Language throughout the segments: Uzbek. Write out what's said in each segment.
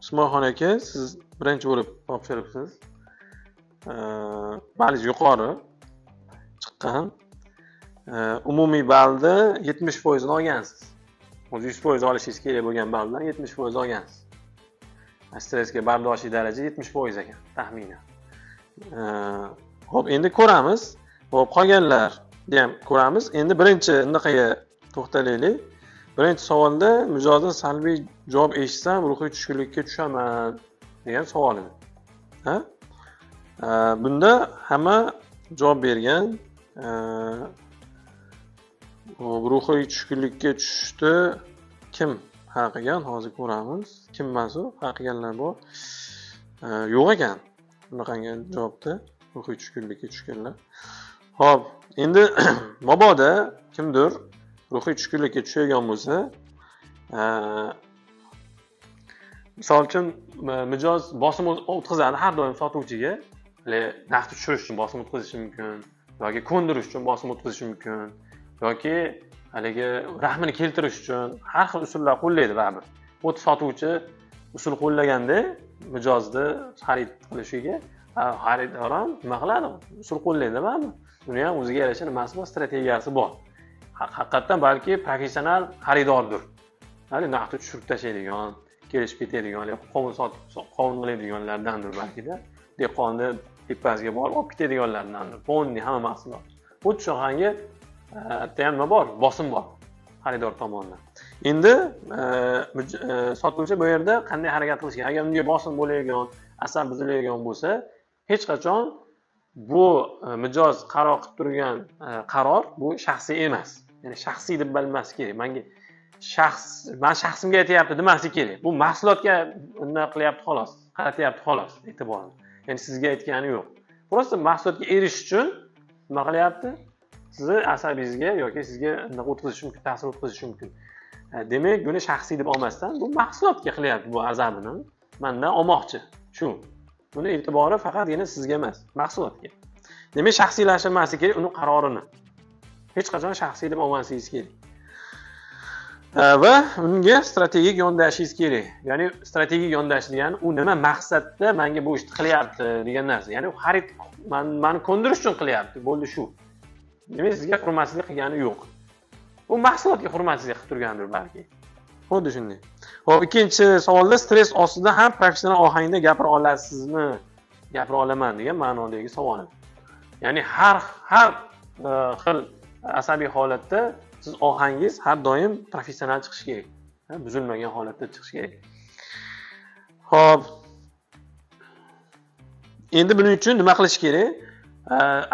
Usmonxon aka, siz birinchi bo'lib topshiribsiz. Ballingiz yuqori chiqqan. Umumiy ballni 70%ni olgansiz. O'zi 100% olishingiz kerak bo'lgan balldan 70% olgansiz. Stressga bardoshli daraja 70% ekan taxminan. Xo'p, endi ko'ramiz. Xo'p, qolganlarni ham ko'ramiz. Endi birinchi unaqaga to'xtalaylik. Birinchi savolda mijozdan salbiy javob eshitsam ruhiy tushkunlikka tushaman degan savol edi. Ha? Bunda hamma javob bergan. Ruhiy tushkunlikka tushdi kim ha qilgan? Hozir ko'ramiz. Kim emas u? Ha qilganlar bor. Yo'q ekan. Bunaqangi javobda ruhiy tushkunlikka tushganlar. Xo'p, endi mabodo kimdir ruhiy tushkunlikka tushadigan bo'lsa, misol uchun mijoz bosim o'tkazadi har doim sotuvchiga, narxni tushirish uchun bosim o'tkazishi mumkin yoki ko'ndirish uchun bosim o'tkazishi mumkin yoki haligi rahmini keltirish uchun har xil usullar qo'llaydi baribir. Xuddi sotuvchi usul qo'llaganda mijozni xarid qilishiga xaridor ham nima qiladi? Usul qo'llaydi baribir. Uni ham o'ziga yarasha nimasi bor, strategiyasi bor. Haqiqatdan balki professional xaridordir. Hali narxni tushirib tashlaydigan, kelishib ketadigan, qovun sotib qovun qiladiganlardandir balkida. Dehqonni tepasiga borib olib ketadiganlardandir. Polniy hamma mahsulot. Xuddi shunaqangi bitta ham nima bor? Bosim bor xaridor tomonidan. Endi sotuvchi bu yerda qanday harakat qilish kerak? Agar unga bosim bo'ladigan, asab buziladigan bo'lsa, hech qachon bu mijoz qaror qilib turgan qaror bu shaxsiy emas. Ya'ni shaxsiy deb bilmaslik kerak. Menga shaxs, men shaxsimga aytyapti demaslik kerak. Bu mahsulotga nima qilyapti xolos, qaratyapti xolos e'tiborini. Ya'ni sizga aytgani yo'q. Просто mahsulotga erishish uchun nima qilyapti? Sizni asabingizga yoki sizga nima o'tkazishi mumkin, ta'sir o'tkazishi mumkin. Demak, buni shaxsiy deb olmasdan, bu mahsulotga qilyapti bu azabini. Mendan olmoqchi. Shu. Buni e'tibori faqatgina sizga emas, mahsulotga. Demak, shaxsiylashtirmaslik kerak uni qarorini. Hech qachon shaxsiy deb olmasligingiz kerak. Va unga strategik yondashishingiz kerak. Ya'ni strategik yondashish degani u nima maqsadda menga bu ishni qilyapti degan narsa. Ya'ni u xarid meni ko'ndirish uchun qilyapti, bo'ldi shu. Demak, sizga hurmatsizlik qilgani yo'q. U mahsulotga hurmatsizlik qilib turgandir balki. Xuddi shunday. Xo'p, ikkinchi savolda stress ostida ham professional ohangda gapira olasizmi? Gapira olaman degan ma'nodagi savol. Ya'ni har xil asabiy holatda siz ohangingiz har doim professional chiqishi kerak. Buzilmagan holatda chiqishi kerak. Xo'p. Endi buning uchun nima qilish kerak?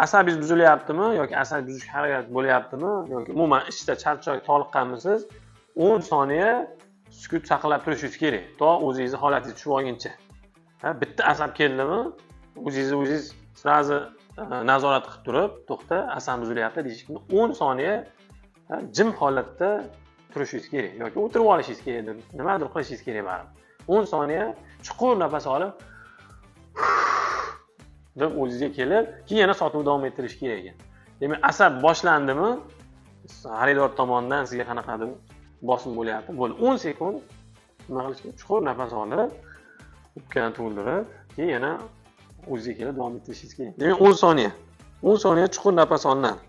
Asabingiz buzilyaptimi yoki asab buzish harakat bo'lyaptimi yoki umuman ishda charchoq toliqqanmisiz? 10 soniya sukut saqlab turishingiz kerak, to o'zingizni holatingiz tushib olguncha. Bitta asab keldimi, o'zingizni o'zingiz sразу nazorat qilib turib, to'xta, asab buzilyapti deyishni 10 soniya jim holatda turishingiz kerak yoki o'tirib olishingiz kerakdir, nimadir qilishingiz kerak baribir. 10 soniya chuqur nafas olib deb o'zingizga kelib, keyin yana sotuvni davom ettirish kerak ekan. Demak, asab boshlandimi, xaridor tomonidan sizga qanaqadir bosim bo'lyapti. Bo'ldi. 10 sekund nima qilish kerak? Chuqur nafas olib, o'pkani to'ldirib, keyin yana o'zingizga kelib davom ettirishingiz kerak. Demak, 10 soniya. 10 soniya chuqur nafas olinadi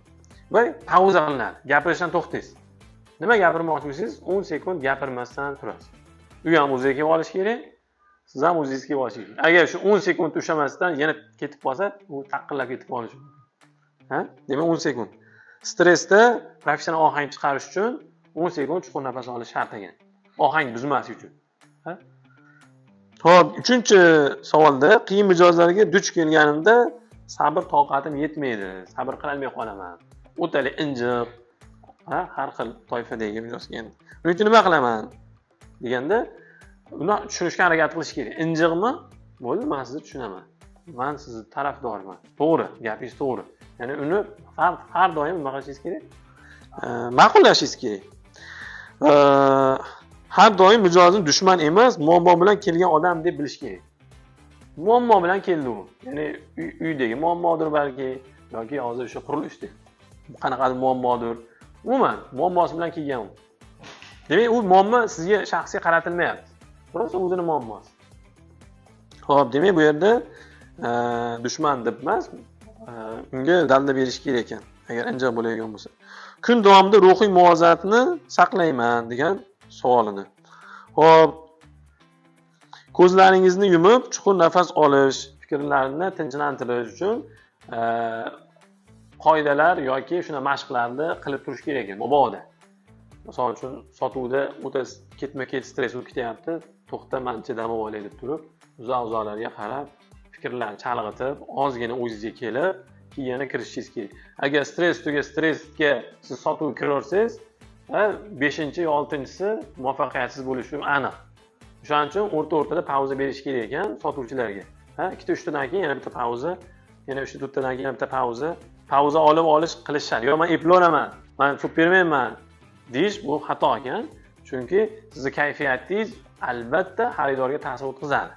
va pauza qilinadi. Gapirishdan to'xtaysiz. Nima gapirmoqchi bo'lsangiz, 10 sekund gapirmasdan turasiz. U ham o'ziga kelib olish kerak, siz ham o'zingizga kelib olishingiz kerak. Agar shu 10 sekund ushlamasdan yana ketib qolsa, u taqillab ketib qolishi mumkin. Ha? Demak, 10 sekund. Stressda professional ohang chiqarish uchun 10 sekund chuqur nafas olish shart ekan. Ohang buzmaslik uchun. Ha? Xo'p, uchinchi savolda qiyin mijozlarga duch kelganimda sabr toqatim yetmaydi, sabr qila olmay qolaman. O'tali injiq, ha, har xil toifadagi mijoz keldi. Buning uchun nima qilaman deganda uni tushunishga harakat qilish kerak. Injiqmi? Bo'ldi, men sizni tushunaman. Men sizni tarafdorman. To'g'ri, gapingiz to'g'ri. Ya'ni uni har doim nima qilishingiz kerak? Ma'qullashingiz kerak. Har doim mijozni dushman emas, muammo bilan kelgan odam deb bilish kerak. Muammo bilan keldi u. Ya'ni uydagi muammodir balki yoki hozir o'sha qurilishda qanaqadir muammodir. Umuman muammosi bilan kelgan u. Demak, u muammo sizga shaxsiy qaratilmayapti. Просто o'zini muammosi. Xo'p, demak bu yerda dushman deb emas, unga dalda berish kerak ekan, agar injiq bo'ladigan bo'lsa. Kun davomida ruhiy muvozanatni saqlayman degan savolini. Xo'p, ko'zlaringizni yumib, chuqur nafas olish, fikrlarni tinchlantirish uchun qoidalar yoki shuna mashqlarni qilib turish kerak ekan mabodo. Misol uchun sotuvda o'ta ketma-ket stress bo'lib ketyapti, to'xta, mancha dam olay deb turib, uzoq-uzoqlarga qarab, fikrlarni chalg'itib, ozgina o'zingizga kelib, keyin yana kirishingiz kerak. Agar stress ustiga stressga siz sotuvga kiraversangiz, 5-chi yo 6-chisi muvaffaqiyatsiz bo'lishi aniq. O'shaning uchun o'rta-o'rtada pauza berish kerak ekan sotuvchilarga. 2ta 3tadan keyin yana bitta pauza, yana 3ta 4tadan keyin yana bitta pauza. Pauza olib olish qilishadi. Yo men eplolaman, men supermenman deyish bu xato ekan. Chunki sizni kayfiyatingiz albatta xaridorga ta'sir o'tkazadi.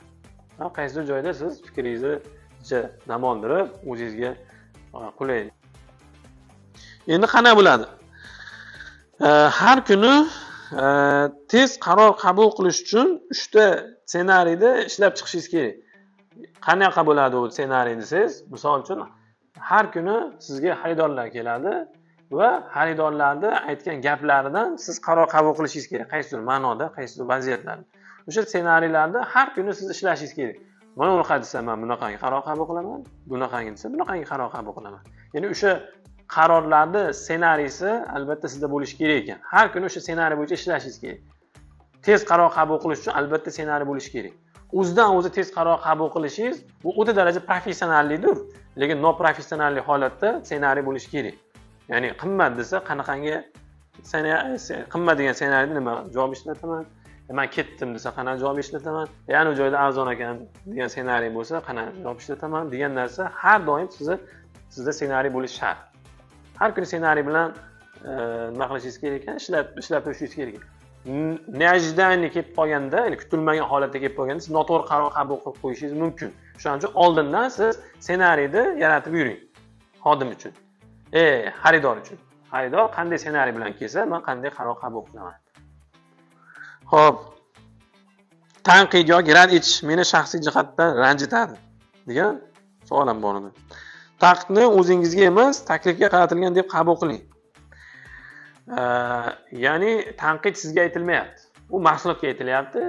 Qaysidir joyda siz fikringizni dam oldirib, o'zingizga qulay. Endi qanday bo'ladi? Har kuni tez qaror qabul qilish uchun 3 ta ssenariyni ishlab chiqishingiz kerak. Qanaqa bo'ladi u ssenariy desangiz, misol uchun har kuni sizga xaridorlar keladi va xaridorlarni aytgan gaplaridan siz qaror qabul qilishingiz kerak, qaysidir ma'noda, qaysidir vaziyatlarda. O'sha ssenariylarda har kuni siz ishlashingiz kerak. Mana unaqa desa, men bunaqangi qaror qabul qilaman, bunaqangi desa, bunaqangi qaror qabul qilaman. Ya'ni o'sha qarorlarni ssenariysi albatta sizda bo'lishi kerak ekan. Har kuni o'sha ssenariy bo'yicha ishlashingiz kerak. Tez qaror qabul qilish uchun albatta ssenariy bo'lishi kerak. O'zidan o'zi tez qaror qabul qilishingiz bu o'ta daraja professionallikdir, lekin noprofessionallik holatda ssenariy bo'lishi kerak. Ya'ni qimmat desa qanaqangi qimmat degan ssenariyda nima javob ishlataman? Men ketdim desa qanaqa javob ishlataman? Ya'ni u joyda arzon ekan degan ssenariy bo'lsa qanaqa javob ishlataman degan narsa har doim sizda ssenariy bo'lishi shart. Har kuni ssenariy bilan nima qilishingiz kerak ekan? Ishlab turishingiz kerak ekan. Неожиданно kelib qolganda, ya'ni kutilmagan holatda kelib qolganda siz noto'g'ri qaror qabul qilib qo'yishingiz mumkin. Shuning uchun oldindan siz ssenariyni yaratib yuring xodim uchun. Xaridor uchun. Xaridor qanday ssenariy bilan kelsa, men qanday qaror qabul qilaman. Xo'p, tanqid yoki rad etish meni shaxsiy jihatdan ranjitadi degan savol ham bor edi. Tanqidni o'zingizga emas, taklifga qaratilgan deb qabul qiling. Ya'ni tanqid sizga aytilmayapti. U mahsulotga aytilyapti,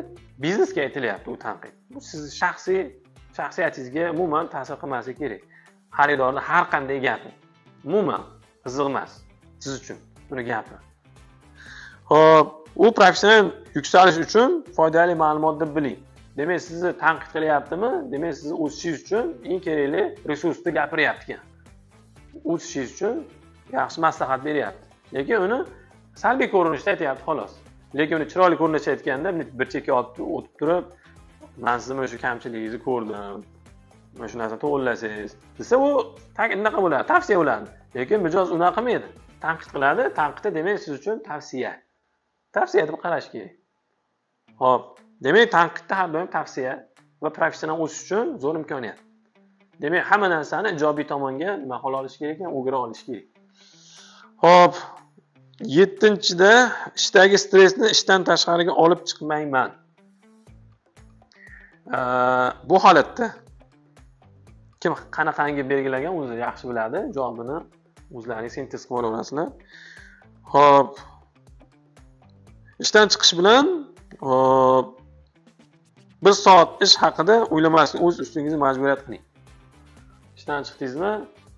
biznesga aytilyapti u tanqid. Bu sizni shaxsiy shaxsiyatingizga umuman ta'sir qilmasligi kerak. Xaridorning har qanday gapi umuman qiziq emas siz uchun uni gapi. Xo'p, u professional yuksalish uchun foydali ma'lumot deb biling. Demak, sizni tanqid qilyaptimi? Demak, sizni o'sishingiz uchun eng kerakli resursni gapiryapti ekan. O'sishingiz uchun yaxshi maslahat beryapti. Lekin uni salbiy ko'rinishda aytyapti xolos. Lekin uni chiroyli ko'rinishda aytganda bir chekka o'tib turib, men sizni shu kamchiligingizni ko'rdim. Mana shu narsani to'g'rilasangiz desa, u unaqa bo'ladi, tavsiya bo'ladi. Lekin mijoz unaqa qilmaydi. Tanqid qiladi, tanqidda demak siz uchun tavsiya. Tavsiya deb qarash kerak. Xo'p, demak tanqidda har doim tavsiya va professional o'sish uchun zo'r imkoniyat. Demak, hamma narsani ijobiy tomonga nima qila olish kerak ekan, o'gira olish kerak. Xo'p, 7-da ishdagi stressni ishdan tashqariga olib chiqmayman. Bu holatda kim qanaqangi belgilagan o'zi yaxshi biladi, javobini o'zlaringiz sintez qilib olaverasizlar. Xo'p, ishdan chiqish bilan hop 1 soat ish haqida o'ylamaslik, o'z ustingizga majburiyat qiling. Ishdan chiqdingizmi,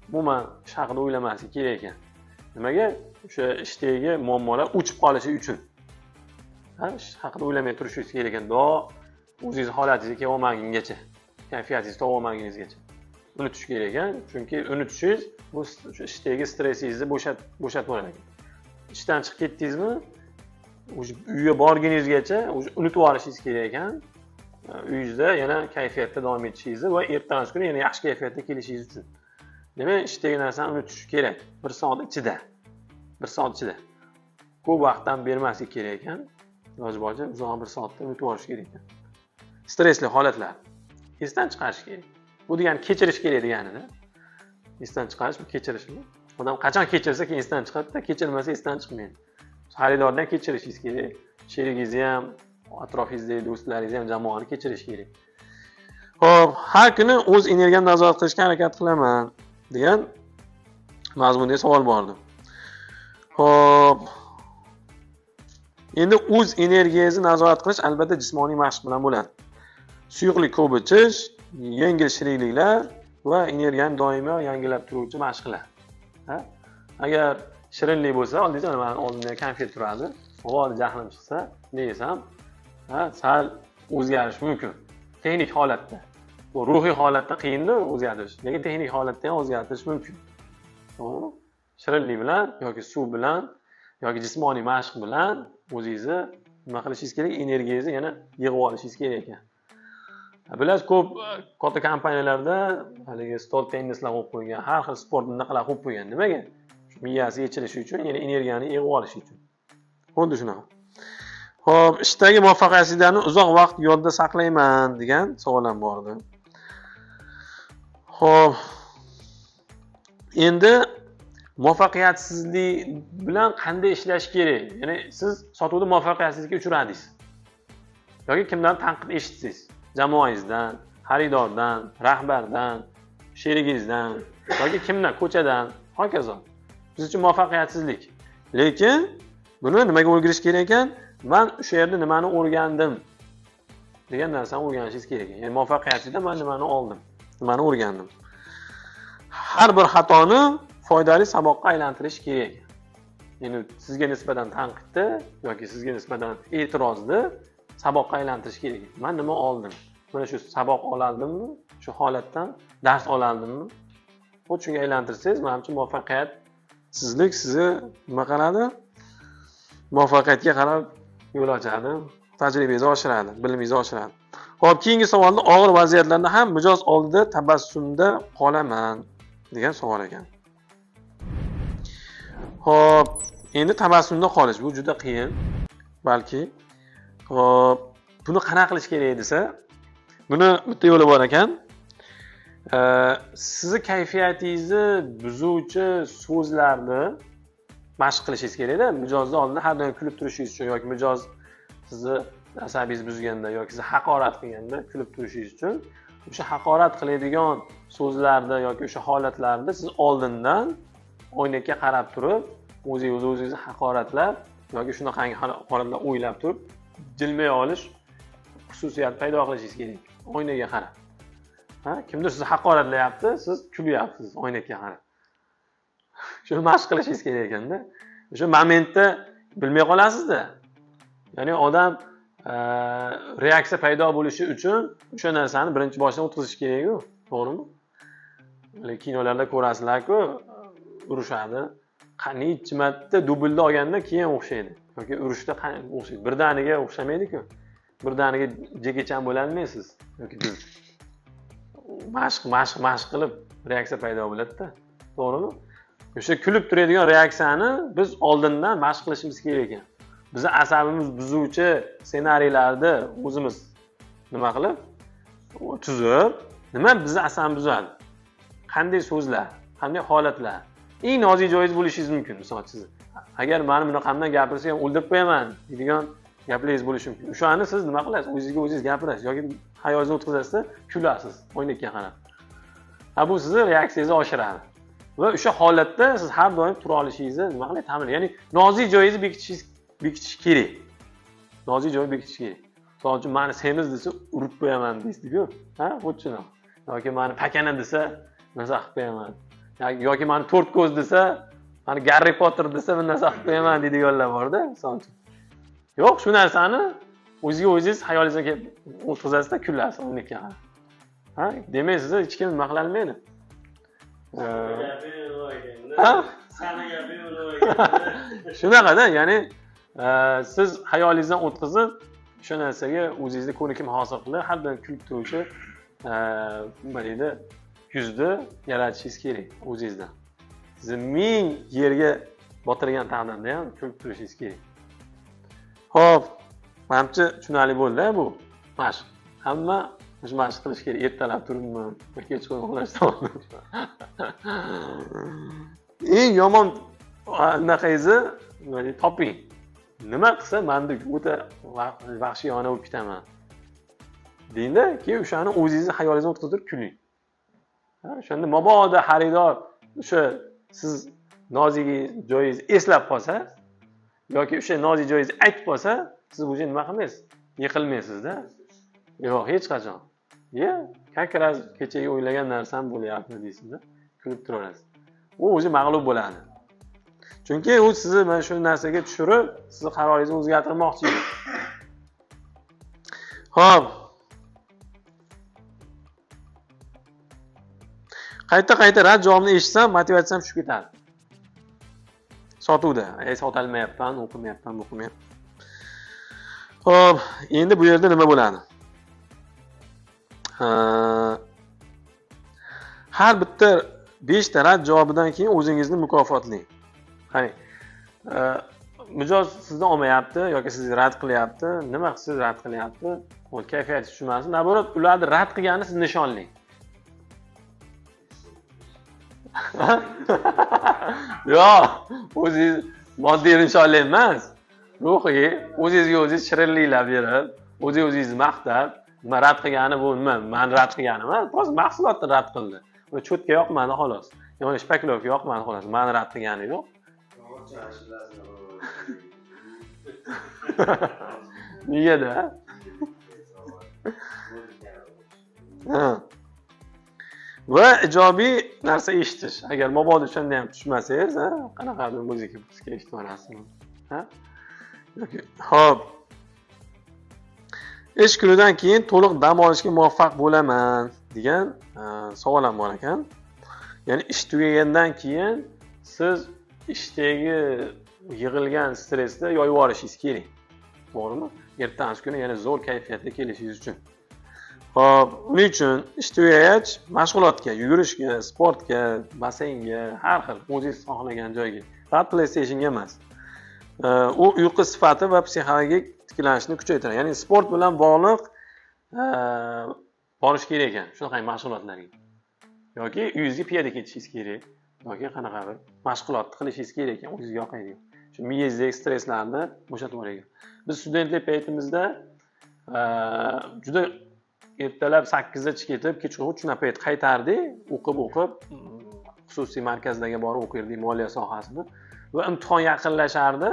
umuman ish haqida o'ylamaslik kerak ekan. Nimaga? O'sha ishdagi muammolar o'chib qolishi uchun. Ish haqida o'ylamay turishingiz kerak ekan. Do o'zingiz holatingizga kelib olmagungacha, kayfiyatingizni topib olmaguningizgacha unutish kerak ekan. Chunki unutishingiz bu o'sha ishdagi stressingizni bo'shatib yuboradi ekan. Ishdan chiqib ketdingizmi, o'sha uyga borguningizgacha o'sha unutib yuborishingiz kerak ekan. Uyingizda yana kayfiyatda davom etishingizni va ertasi kuni yana yaxshi kayfiyatda kelishingiz uchun. Demak, ishdagi narsani unutish kerak 1 soat ichida. 1 soat ichida. Ko'p vaqtdan bermaslik kerak ekan. Iloji boricha uzoq 1 soatda unutib yuborish kerak ekan. Stressli holatlar esdan chiqarish kerak. Bu degani kechirish kerak deganida. Esdan chiqarish bu kechirishmi? Odam qachon kechirsa keyin esdan chiqadi-da, kechirmasa esdan chiqmaydi. Xaridordan kechirishingiz kerak. Sherigingizni ham, atrofingizdagi do'stlaringizni ham, jamoani kechirish kerak. Xo'p, har kuni o'z energiyamni nazorat qilishga harakat qilaman degan mazmundagi savol bor edi. Xo'p, endi o'z energiyangizni nazorat qilish albatta jismoniy mashq bilan bo'ladi. Suyuqlik ko'p ichish, yengil shirinliklar va energiyani doimo yangilab turuvchi mashqlar. Agar shirinlik bo'lsa, oldingizda mana oldimda konfet turadi. Havoda jahlim chiqsa, ne yesam, sal o'zgarish mumkin. Texnik holatda. Bu ruhiy holatda qiyindir o'zgartirish, lekin texnik holatda ham o'zgartirish mumkin. To'g'rimi? Shirinlik bilan yoki suv bilan yoki jismoniy mashq bilan o'zingizni nima qilishingiz kerak? Energiyangizni yana yig'ib olishingiz kerak ekan. Bilasiz, ko'p katta kompaniyalarda haligi stol tennislar qo'yib qo'ygan, har xil sport bunaqalar qo'yib qo'ygan. Nimaga? Miyasi yechilishi uchun, yana energiyani yig'ib olish uchun. Xuddi shunaqa. Xo'p, ishdagi muvaffaqiyatsizliklarni uzoq vaqt yodda saqlayman degan savol ham bor edi. Xo'p, endi muvaffaqiyatsizlik bilan qanday ishlash kerak? Ya'ni siz sotuvda muvaffaqiyatsizlikka uchradingiz yoki kimdan tanqid eshitdingiz, jamoangizdan, xaridordan, rahbardan, sherigingizdan yoki kimdan, ko'chadan, hokazo. Biz uchun muvaffaqiyatsizlik. Lekin buni nimaga o'rgatish kerak ekan? Men o'sha yerda nimani o'rgandim degan narsani o'rganishingiz kerak ekan. Ya'ni muvaffaqiyatsizlikdan men nimani oldim, nimani o'rgandim. Har bir xatoni foydali saboqqa aylantirish kerak. Ya'ni sizga nisbatan tanqidni yoki sizga nisbatan e'tirozni saboqqa aylantirish kerak. Men nima oldim? Mana shu saboq olardimmi? Shu holatdan dars olardimmi? Xuddi shunga aylantirsangiz, menimcha muvaffaqiyatsizlik sizni nima qiladi? Muvaffaqiyatga qarab yo'l ochadi, tajribangizni oshiradi, bilimingizni oshiradi. Xo'p, keyingi savolda og'ir vaziyatlarda ham mijoz oldida tabassumda qolaman degan savol ekan. Xo'p, endi tabassumda qolish bu juda qiyin, balki. Xo'p, buni qanaqa qilish kerak desa, buni bitta yo'li bor ekan. Sizni kayfiyatingizni buzuvchi so'zlarni mashq qilishingiz kerakda. Mijozni oldida har doim kulib turishingiz uchun yoki mijoz sizni asabingizni buzganda yoki sizni haqorat qilganda kulib turishingiz uchun o'sha haqorat qiladigan so'zlarni yoki o'sha holatlarni siz oldindan oynakka qarab turib, o'zingiz o'zingizni haqoratlab yoki shunaqangi holatlar o'ylab turib jilmaya olish xususiyat paydo qilishingiz kerak. Oynaga qarab. Ha, kimdir sizni haqoratlayapti, siz kulyapsiz oynakka qarab. Shuni mashq qilishingiz kerak ekanda. O'sha momentda bilmay qolasizda. Ya'ni odam reaksiya paydo bo'lishi uchun o'sha narsani birinchi boshdan o'tkazish kerak-ku, to'g'rimi? Kinolarda ko'rasizlar-ku, urushadi. Necha marta dublda olganda keyin o'xshaydi yoki urushda o'xshaydi. Birdaniga o'xshamaydi-ku. Birdaniga Jeki Chan bo'lolmaysiz yoki biz mashq qilib reaksiya paydo bo'ladi-da, to'g'rimi? O'sha kulib turadigan reaksiyani biz oldindan mashq qilishimiz kerak ekan. Bizni asabimiz buzuvchi ssenariylarni o'zimiz nima qilib tuzib, nima bizni asabimiz buzadi? Qanday so'zlar, qanday holatlar? Eng nozik joyingiz bo'lishingiz mumkin, misol uchun siz. Agar meni bunaqamdan gapirsa ham o'ldirib qo'yaman deydigan gaplaringiz bo'lishi mumkin. O'shani siz nima qilasiz? O'zingizga o'zingiz gapirasiz yoki xayolingizni o'tkazasiz, kulasiz oynakka qarab. Ha, bu sizni reaksiyangizni oshiradi. Va o'sha holatda siz har doim tura olishingizni nima qiladi? Ta'minlaydi. Ya'ni nozik joyingizni bekitish kerak. Nozik joyni bekitish kerak. Misol uchun meni semiz desa urib qo'yaman deysiz-ku. Ha, xuddi shunaqa. Yoki meni pakana desa narsa qilib qo'yaman. Yoki meni to'rt ko'z desa, meni Garri Potter desa bir narsa qilib qo'yaman deydiganlar bor-da, misol uchun. Yo'q, shu narsani o'zingizga o'zingiz xayolingizga kelib o'tkazasizda kulasiz oynakka qarab. Ha, demak sizni hech kim nima qila olmaydi. Ha? Shunaqada, ya'ni siz xayolingizdan o'tkazib, o'sha narsaga o'zingizni ko'nikma hosil qilib, har doim kulib turuvchi nima deydi, yuzni yaratishingiz kerak o'zingizdan. Sizni ming yerga botirgan taqdirda ham kulib turishingiz kerak. Xo'p, menimcha tushunarli bo'ldi bu mashq. Hamma shu mashq qilish kerak. Ertalab turibmi, kechqurun uxlashdan oldin. Eng yomon anaqangizni toping. Nima qilsa menda o'ta vahshiyona bo'lib ketaman. Deyinda, keyin o'shani o'zingizni xayolingizdan o'tkazib kuling. O'shanda mabodo xaridor o'sha siz nozik joyingizni eslab qolsa yoki o'sha nozik joyingizni aytib qolsa, siz o'zi nima qilmaysiz? Yiqilmaysizda. Yo'q, hech qachon. Ye, как раз kechagi o'ylagan narsam bo'lyapti deysizda, kulib turaverasiz. U o'zi mag'lub bo'ladi. Chunki u sizni mana shu narsaga tushirib, sizni qaroringizni o'zgartirmoqchi edi. Xo'p. Qayta-qayta rad javobini eshitsam, motivatsiyam tushib ketadi. Sotuvda, sotolmayapman, o'qimayapman, o'qimayapman. Xo'p, endi bu yerda nima bo'ladi? Har bitta 5 ta rad javobidan keyin o'zingizni mukofotlang. Qarang, mijoz sizdan olmayapti yoki sizni rad qilyapti, nima qilsangiz rad qilyapti, kayfiyatingiz tushmasin. Naborat, ularni rad qilganini siz nishonlang. Yo'q, o'zingiz moddiy nishonlang emas, ruhiy, o'zingizga o'zingiz shirinliklar berib, o'zingizni maqtab, nima rad qilgani bu nima, meni rad qilgani emas, просто mahsulotni rad qildi. Uni cho'tka yoqmadi xolos. Ya'ni shpaklovka yoqmadi xolos, meni rad qilgani yo'q. Nega-da? Ha. Va ijobiy narsa eshitish. Agar mabodo o'shanda ham tushmasangiz, qanaqadir muzika eshitib olasiz. Ha? Yoki xo'p. Ish kunidan keyin to'liq dam olishga muvaffaq bo'laman degan savol ham bor ekan. Ya'ni ish tugagandan keyin siz ishdagi yig'ilgan stressni yoyib yuborishingiz kerak. To'g'rimi? Ertasi kuni yana zo'r kayfiyatda kelishingiz uchun. Xo'p, uning uchun ish tugagach mashg'ulotga, yugurishga, sportga, basseynga, har xil o'zingiz xohlagan joyga, faqat PlayStationga emas. U uyqu sifati va psixologik tiklanishni kuchaytiradi. Ya'ni sport bilan bog'liq borish kerak ekan shunaqa mashg'ulotlarga. Yoki uyingizga piyoda ketishingiz kerak, yoki qanaqadir mashg'ulot qilishingiz kerak ekan, o'zingizga yoqadigan. Shu miyangizdagi stresslarni bo'shatib yuboradigan. Biz studentlik paytimizda juda ertalab 8 da chiqib ketib, kechqurun 3 payt qaytardik, o'qib-o'qib xususiy markazlarga borib o'qirdik moliya sohasini va imtihon yaqinlashardi.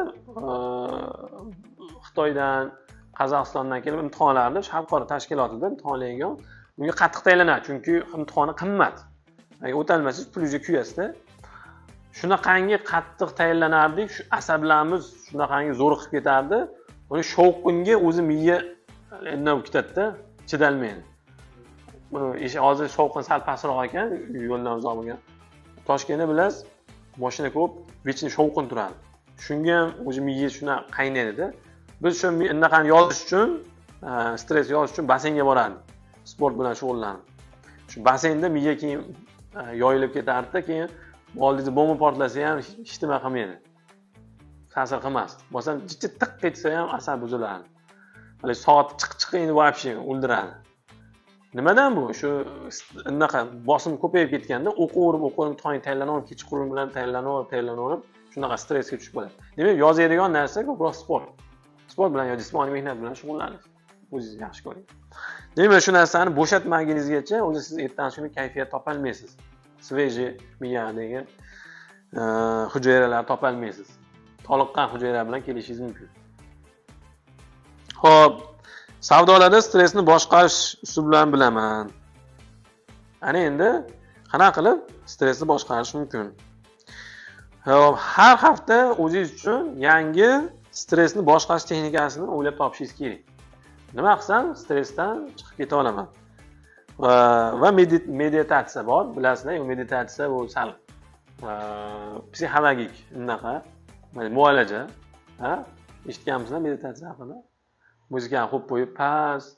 Xitoydan, Qozog'istondan kelib imtihonlarni xalqaro tashkilotida imtihonlaydigan, unga qattiq tayyorlanadi, chunki imtihoni qimmat. Agar o'tolmasangiz pulingizga kuyasizda. Shunaqangi qattiq tayyorlanardik, shu asablarimiz shunaqangi zo'riqib ketardi. Uni shovqinga o'zi miya indam ketadi-da, chidalmaydi. Buni ish hozir shovqin sal pastroq ekan, yo'ldan uzoq bo'lgan. Toshkentda bilasiz, mashina ko'p, vechni shovqin turadi. Shunga ham o'zi miya shuna qaynaydi-da. Biz shu unaqani yozish uchun, stress yozish uchun basseynga borardik. Sport bilan shug'ullanib. Shu basseynda miya keyin yoyilib ketardi-da, keyin oldingizda bomba portlasa ham hech nima qilmaydi. Ta'sir qilmasdi. Bo'lsam jicha tiq etsa ham asab buzilardi. Hali soat chiq-chiq endi вообще o'ldiradi. Nimadan bu? Shu unaqa bosim ko'payib ketganda o'qib, imtihonga tayyorlanib, kechqurun bilan tayyorlanib, shunaqa stressga tushib qoladi. Demak, yozadigan narsa ko'proq sport. Sport bilan yo jismoniy mehnat bilan shug'ullanish. O'zingiz yaxshi ko'ring. Demak, shu narsani bo'shatmaguningizgacha o'zi siz ertasi kuni kayfiyat topolmaysiz. Svejiy miyadagi hujayralar topolmaysiz. Toliqqan hujayralar bilan kelishingiz mumkin. Xo'p, savdolarda stressni boshqarish usullarini bilaman. Ana endi qanaqa qilib stressni boshqarish mumkin? Xo'p, har hafta o'zingiz uchun yangi stressni boshqarish texnikasini o'ylab topishingiz kerak. Nima qilsam stressdan chiqib keta olaman. Va meditatsiya bor, bilasizlar, u meditatsiya bu sal psixologik unaqa muolaja, ha? Eshitganmisizlar meditatsiya haqida? Muzikani qo'yib qo'yib, past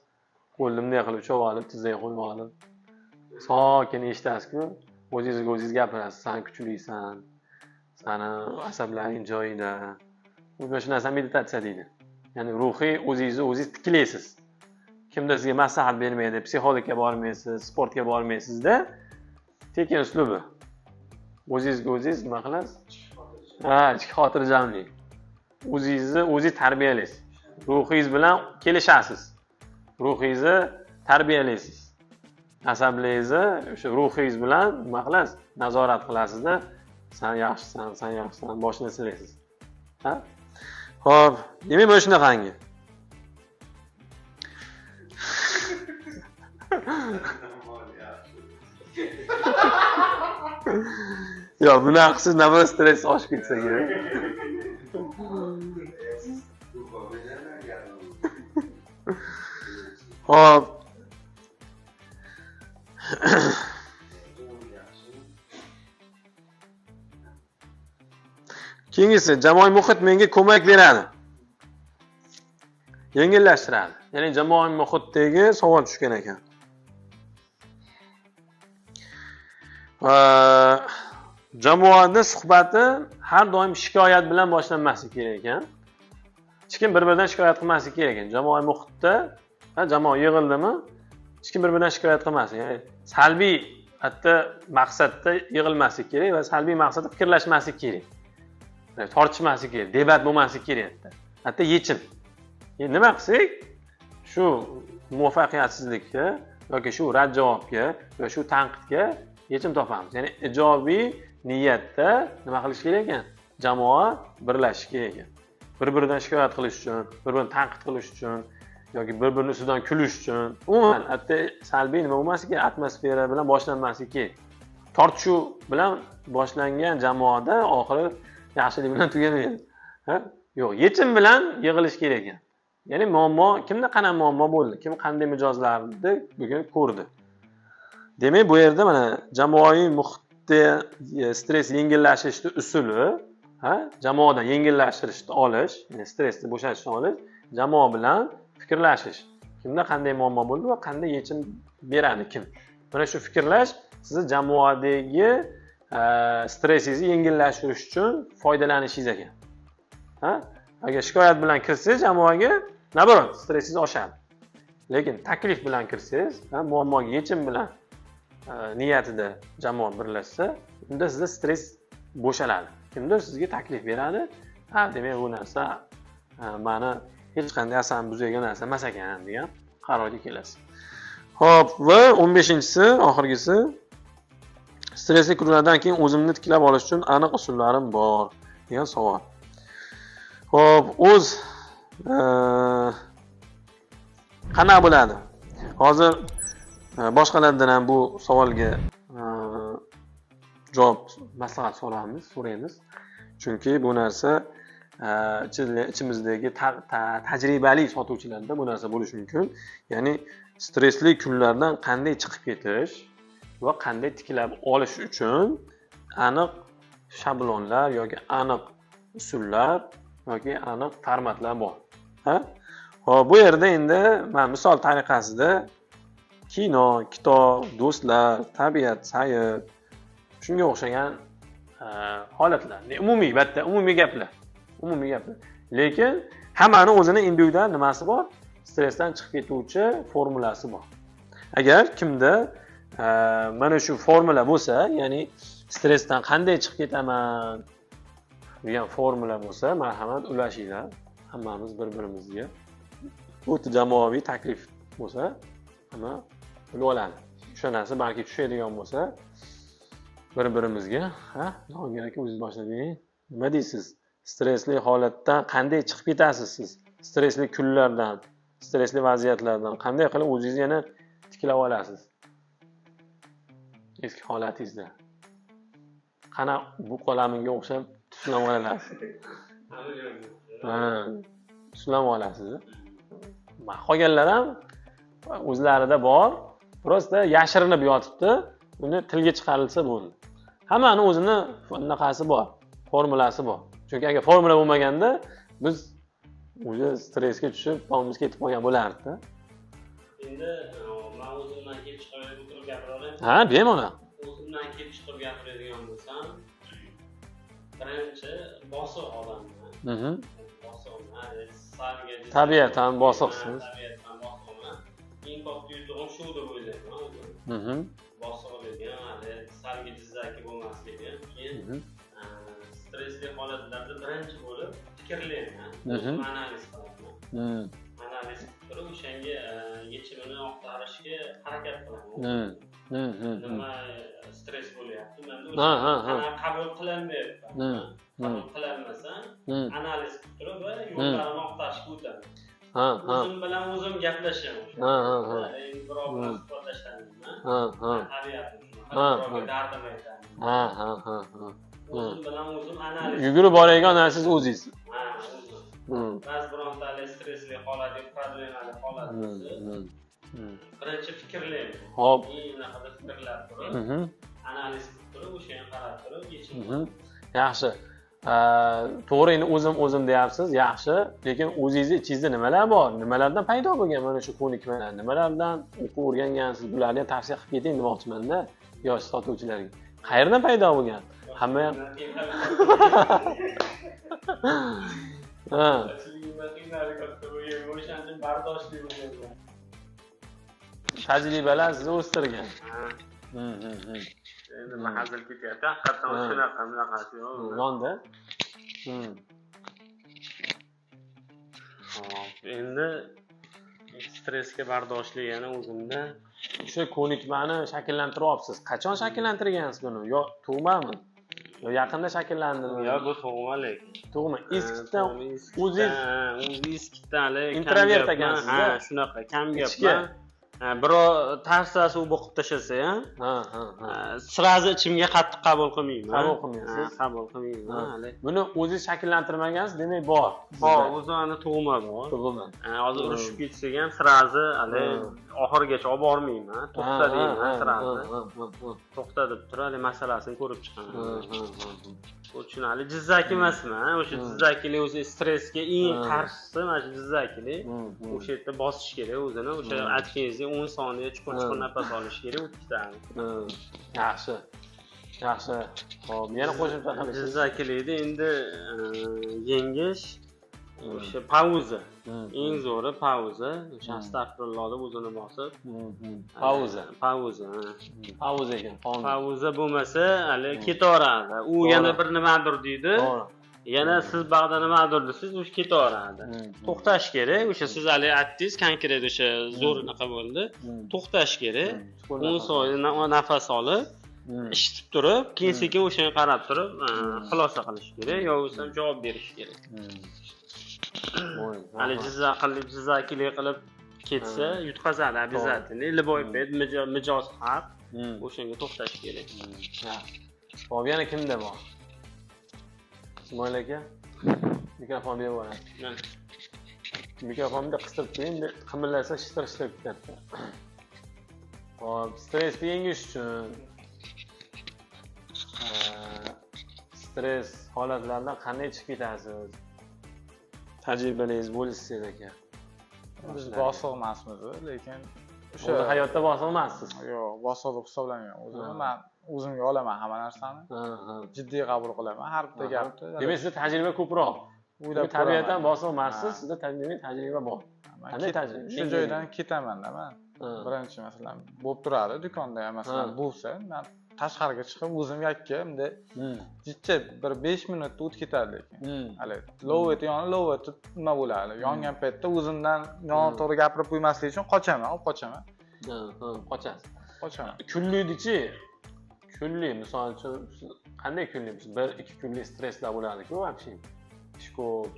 qo'lni bunday qilib ushlab olib, tizzaga qo'yib olib, sokin eshitasiz-ku, o'zingizga o'zingiz gapirasiz, san kuchlisan, sani asablaring joyida. Mana shu narsa meditatsiya deydi. Ya'ni ruhiy o'zingizni o'zingiz tiklaysiz. Kimdir sizga maslahat bermaydi, psixologga bormaysiz, sportga bormaysizda, tekin uslubi. O'zingizga o'zingiz nima qilasiz? Ha, ichki xotirjamlik. O'zingizni o'zingiz tarbiyalaysiz. Ruhingiz bilan kelishasiz. Ruhingizni tarbiyalaysiz. Asabligingizni o'sha ruhingiz bilan nima qilasiz? Nazorat qilasizda, sen yaxshisan, sen yaxshisan, boshini silaysiz. Ha? Xo'p, demak mana shunaqangi. Yo'q, bunaqa qilsangiz nabot stress oshib ketsa kerak. Xo'p. Keyingisi, jamoaviy muhit menga ko'mak beradi. Yengillashtiradi. Ya'ni jamoaviy muhitdagi savol tushgan ekan. Jamoada suhbati har doim shikoyat bilan boshlanmasligi kerak ekan. Hech kim bir-biridan shikoyat qilmasligi kerak ekan. Jamoaviy muhitda, jamoa yig'ildimi, hech kim bir-biridan shikoyat qilmasin. Ya'ni salbiy hatto maqsadda yig'ilmasligi kerak va salbiy maqsadda fikrlashmaslik kerak. Tortishmaslik kerak, debat bo'lmasligi kerak hatto. Hatto yechim. Nima qilsak, shu muvaffaqiyatsizlikka yoki shu rad javobga yoki shu tanqidga yechim topamiz. Ya'ni ijobiy niyatda nima qilish kerak ekan? Jamoa birlashishi kerak ekan. Bir-biridan shikoyat qilish uchun, bir-birini tanqid qilish uchun yoki bir-birini ustidan kulish uchun, umuman hatto salbiy nima bo'lmasligi kerak, atmosfera bilan boshlanmasligi kerak. Tortishuv bilan boshlangan jamoada oxiri yaxshilik bilan tugamaydi. Ha? Yo'q, yechim bilan yig'ilish kerak ekan. Ya'ni muammo, kimda qanday muammo bo'ldi, kim qanday mijozlarni bugun ko'rdi. Demak, bu yerda mana jamoaviy muhitda stress yengillashishni usuli, ha, jamoadan yengillashtirishni olish, ya'ni stressni bo'shatishni olish, jamoa bilan fikrlashish. Kimda qanday muammo bo'ldi va qanday yechim beradi kim. Mana shu fikrlash sizni jamoadagi stressingizni yengillashtirish uchun foydalanishingiz ekan. Ha? Agar shikoyat bilan kirsangiz jamoaga, naborot, stressingiz oshadi. Lekin taklif bilan kirsangiz, muammoga yechim bilan niyatida jamoa birlashsa, unda sizda stress bo'shaladi. Kimdir sizga taklif beradi. Ha, demak bu narsa meni hech qanday asabimni buzadigan narsa emas ekan degan qarorga kelasiz. Xo'p, va 15-inchisi, oxirgisi, stressli kunlardan keyin o'zimni tiklab olish uchun aniq usullarim bor degan savol. Xo'p, o'z qanaqa bo'ladi? Hozir boshqalardan ham bu savolga javob, maslahat so'raymiz. Chunki bu narsa ichimizdagi tajribali sotuvchilarda bu narsa bo'lishi mumkin. Ya'ni stressli kunlardan qanday chiqib ketish va qanday tiklab olish uchun aniq shablonlar yoki aniq usullar yoki aniq formatlar bor. Ha? Xo'p, bu yerda endi men misol tariqasida kino, kitob, do'stlar, tabiat, sayr, shunga o'xshagan holatlar. Umumiy, albatta, umumiy gaplar. Umumiy gaplar. Lekin hammani o'zini individual nimasi bor? Stressdan chiqib ketuvchi formulasi bor. Agar kimda mana shu formula bo'lsa, ya'ni stressdan qanday chiqib ketaman degan formula bo'lsa, marhamat ulashinglar. Hammamiz bir-birimizga. Bu jamoaviy taklif bo'lsa, hamma bilib oladi. O'sha narsa balki tushadigan bo'lsa, bir-birimizga, ha, Jahongir aka o'zingiz boshlading. Nima deysiz? Stressli holatdan qanday chiqib ketasiz siz? Stressli kunlardan, stressli vaziyatlardan qanday qilib o'zingizni yana tiklab olasiz? Eski holatingizda. Qana bu qalamga o'xshab tuslanib olasiz. Ha, tuslanib olasiz. Qolganlar ham o'zlarida bor, prosta yashirinib yotibdi, uni tilga chiqarilsa bo'ldi. Hammani o'zini anaqasi bor, formulasi bor. Chunki agar formula bo'lmaganda biz o'zi stressga tushib, tomimiz ketib qolgan bo'lardi. Endi men o'zimdan kelib chiqib o'tirib gapiraman. Ha, bemalol. O'zimdan kelib chiqib gapiradigan bo'lsam, birinchi bosiq odamman. Bosiqman, tabiatan bosiqsiz. Tabiatan bosiqman. Eng katta yutug'im shu deb o'ylayman o'zim. Bosiqligim, hali salga jizzaki bo'lmasligi. Keyin stressli holatlarda birinchi bo'lib fikrlayman, o'zim analiz qilaman. Analiz qilib turib, o'shanga yechimini axtarishga harakat qilaman. Nima stress bo'lyapti menda, o'sha qabul qilinmayapti. Qabul qilinmasa, analiz qilib turib va yo'llarini axtarishga o'taman. O'zim bilan o'zim gaplashaman. Endi birov bilan suhbatlashaman. Tabiatim shunaqa. Birovga dardim aytaman. O'zim bilan o'zim analiz. Yugurib boradigan narsangiz o'zingiz. Ha, o'zim. Ba'zi birontalik stressli holat yoki problemali holat bo'lsa, birinchi fikrlayman. Hop. Unaqada fikrlab turib, analiz qilib turib, o'shanga qarab turib yechim. Yaxshi. To'g'ri, endi o'zim deyapsiz, yaxshi, lekin o'zingizni ichingizda nimalar bor? Nimalardan paydo bo'lgan mana shu ko'nikmalar? Nimalardan o'qib o'rgangansiz? Bularni ham tavsiya qilib keting demoqchiman-da yosh sotuvchilarga. Qayerdan paydo bo'lgan? Hamma ham ha, bardoshli bo'lgan. Tajribalar sizni o'stirgan. Endi hazil ketyapti. Haqiqatan shunaqa, bunaqasi yo'q. Yonda. Hop, endi stressga bardoshli yana o'zimda o'sha ko'nikmani shakllantiryapsiz. Qachon shakllantirgansiz buni? Yo tug'mami? Yo yaqinda shakllandimi? Yo'q, bu tug'ma lekin. Tug'ma. Eskitdan o'zingiz, o'zi eskitdan introvert ekansiz-da. Ha, shunaqa, kam gapman. Birov tarsasi u boqib tashlasa ham, sirazi ichimga qattiq qabul qilmayman. Qabul qilmaysiz. Qabul qilmayman hali. Buni o'zingiz shakllantirmagansiz, demak bor. Bor, o'zini tug'ma bor. Tug'ma. Hozir urushib ketsak ham sirazi hali oxirigacha olib bormayman. To'xta deyman sirazi. To'xta deb turib, hali masalasini ko'rib chiqaman. Tushunarli. Jizzaki emasman. O'sha jizzakilik o'zi stressga eng qarshisi mana shu jizzakilik. O'sha yerda bosish kerak o'zini. O'sha aytganingizdek 10 soniya chuqur-chuqur nafas olish kerak, o'tkazadi. Yaxshi. Yaxshi. Xo'p, yana qo'shimcha qilish. Jizzakilikni endi yengish o'sha pauza. Eng zo'ri pauza. O'sha astag'firulloh deb o'zini bosib. Pauza. Pauza. Pauza ekan. Pauza bo'lmasa, hali ketaveradi. U yana bir nimadir deydi. Yana siz bag'da nimadir desiz, o'sha ketaveradi. To'xtash kerak. O'sha siz hali aytdingiz, konkret o'sha zo'r unaqa bo'ldi. To'xtash kerak. 10 soniya nafas olib, eshitib turib, keyin sekin o'shanga qarab turib, xulosa qilish kerak, yo bo'lmasam javob berish kerak. Hali jizzakilik qilib ketsa, yutqazadi обязательно. Любой payt mijoz haq, o'shanga to'xtash kerak. Xo'p, yana kimda bor? Ismoil aka, mikrofon berib yuboradi. Mikrofonni qistirib qo'ying, qimillasa shitir-shitir ketadi. Xo'p, stressni yengish uchun stress holatlaridan qanday chiqib ketasiz? Tajribangiz bo'lishsa aka. Biz bosiq emasmiz, lekin o'sha hayotda bosiq emassiz. Yo'q, bosiq deb hisoblamayman o'zimni. Men o'zimga olaman hamma narsani. Jiddiy qabul qilaman har bitta gapni. Demak, sizda tajriba ko'proq. O'ylab tabiatan bosiq emassiz, sizda tajriba bor. Qanday tajriba? Shu joydan ketaman-da men. Birinchi masalan, bo'lib turadi do'konda ham masalan bo'lsa, men tashqariga chiqib o'zim yakka bunday jicha bir 5 minutda o't ketadi lekin. Hali lov etib yonib, lov etib nima bo'ladi? Yongan paytda o'zimdan noto'g'ri gapirib qo'ymaslik uchun qochaman, olib qochaman. Qochasiz. Qochaman. Kunlikchi, kunlik misol uchun qanday kunlik? 1-2 kunlik stresslar bo'ladi-ku, вообще. Ish ko'p,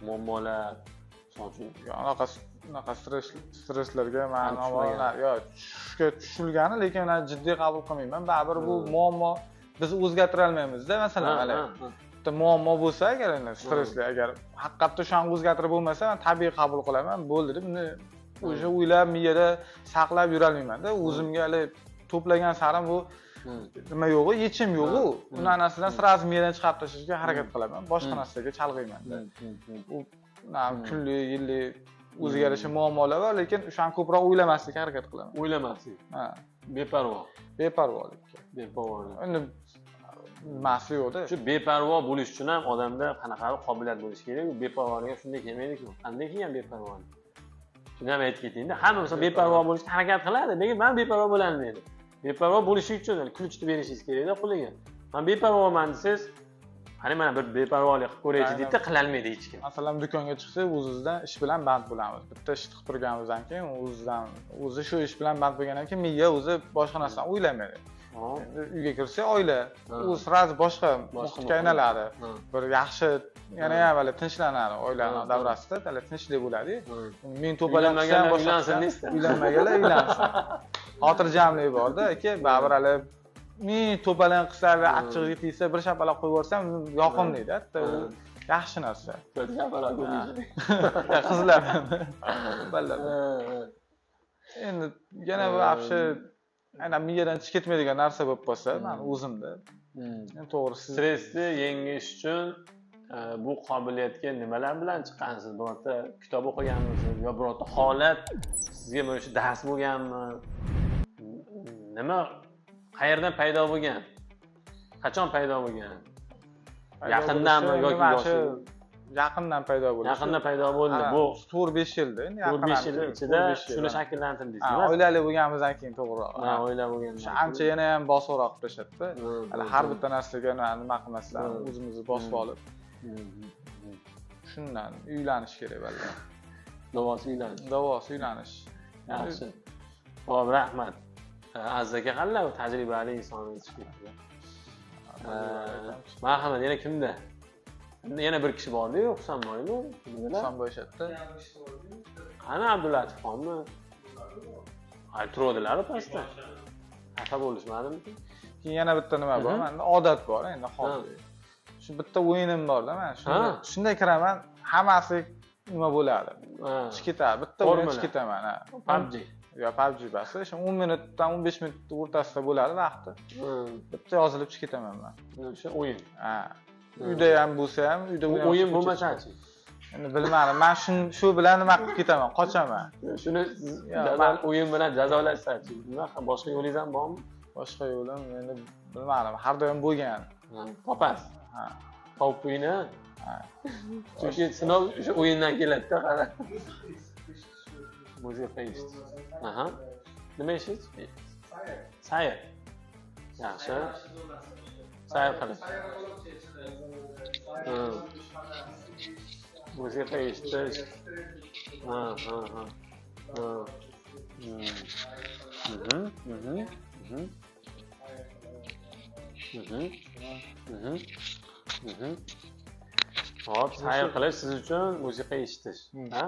muammolar, misol uchun. Unaqa stresslarga men yo tushga tushilgani, lekin uni jiddiy qabul qilmayman. Baribir bu muammo biz o'zgartira olmaymizda, masalan, hali bitta muammo bo'lsa agar endi stressli agar haqiqatda o'shani o'zgartirib bo'lmasa, men tabiiy qabul qilaman, bo'ldi deb uni o'sha o'ylab miyada saqlab yura olmayman-da. O'zimga hali to'plagan sarim bu nima yo'g'u, yechim yo'g'u. Uni narsadan sразу miyadan chiqarib tashlashga harakat qilaman, boshqa narsaga chalg'iyman-da. U kunlik, yillik o'ziga yarasha muammolar bor, lekin o'shani ko'proq o'ylamaslikka harakat qilaman. O'ylamaslik. Ha. Beparvo. Beparvolikka. Beparvolik. Endi nimasi yo'q-da. Shu beparvo bo'lish uchun ham odamda qanaqadir qobiliyat bo'lishi kerak. U beparvolik ham shunday kelmaydi-ku. Qanday kelgan beparvolik? Shuni ham aytib keting-da. Hamma misol beparvo bo'lishga harakat qiladi, lekin men beparvo bo'la olmaydi. Beparvo bo'lish uchun ключni berishingiz kerak-da qo'liga. Men beparvoman desangiz, Qani mana bir beparvolik qilib ko'raychi deydi, qilolmaydi hech kim. Masalan, do'konga chiqsak, o'zimizdan ish bilan band bo'lamiz. Bitta ish qilib turganimizdan keyin o'zidan o'zi shu ish bilan band bo'lgandan keyin miya o'zi boshqa narsani o'ylamaydi. Endi uyga kirsa oila, u sразу boshqa muhitga aylanadi. Bir yaxshi, yana ham hali tinchlanadi oilani davrasida, hali tinchlik bo'ladi. Men to'palanmasam boshqa uylanmaganlar uylansin. Xotirjamlik borda, aka, baribir hali men to'palan qilsa va achchig'iga tegsa bir shapaloq qo'yib yuborsam yoqimli-da, hatto u yaxshi narsa. Shapaloq qo'yish. Qizlardan. Bolalar. Endi yana bu вообще aynan miyadan chiqib ketmaydigan narsa bo'lib qolsa, men o'zimda. Endi to'g'risi stressni yengish uchun bu qobiliyatga nimalar bilan chiqqansiz? Birorta kitob o'qiganmisiz yo birorta holat sizga mana shu dars bo'lganmi? Nima, qayerdan paydo bo'lgan? Qachon paydo bo'lgan? Yaqindanmi yoki yoshi? Yaqindan paydo bo'ldi. Yaqindan paydo bo'ldi. Bu 4-5 yilda, endi yaqin 4-5 yil ichida shuni shakllantirdingiz. Oilali bo'lganimizdan keyin to'g'riroq. Ha, oila bo'lgandan. Ancha yana ham bosiqroq qilishadi. Hali har bitta narsaga nima qilmasdan o'zimizni bosib olib. Shundan uylanish kerak balki. Davosi uylanish. Davosi uylanish. Yaxshi. Xo'p, rahmat. Aziz aka qanday tajribali inson chiqib ketdi. Marhamat, yana kimda? Yana bir kishi bordi-yu, Husanboymi? Husanboy shatda. Qani Abdulatifxonmi? Ay, turadilar pastda. Xafa bo'lishmadimi? Keyin yana bitta nima bor, menda odat bor endi hozir. Shu bitta o'yinim bor-da, mana shunda. Shunday kiraman, hammasi nima bo'ladi? Chiqib ketadi. Bitta o'yin chiqib ketaman, ha. PUBG. Yo PUBG basi, o'sha 10 minutdan 15 minut o'rtasida bo'ladi vaqti. Bitta yozilib chiqib ketaman men. O'sha o'yin. Ha. Uyda ham bo'lsa ham, uyda o'yin bo'lmasa-chi? Endi bilmadim, men shu bilan nima qilib ketaman, qochaman. Shuni o'yin bilan jazolashsa-chi? Nima, boshqa yo'lingiz ham bormi? Boshqa yo'lim endi bilmadim, har doim bo'lgan. Topasiz. Ha. Topib qo'ying-a. Ha. Chunki sinov o'sha o'yindan keladi-da, qara. Musiqa eshitish. Aha. Nima eshitish? Sayr. Yaxshi. Sayr qilish. Musiqa eshitish. Ha, ha, ha. Hop, sayr qilish siz uchun musiqa eshitish, ha?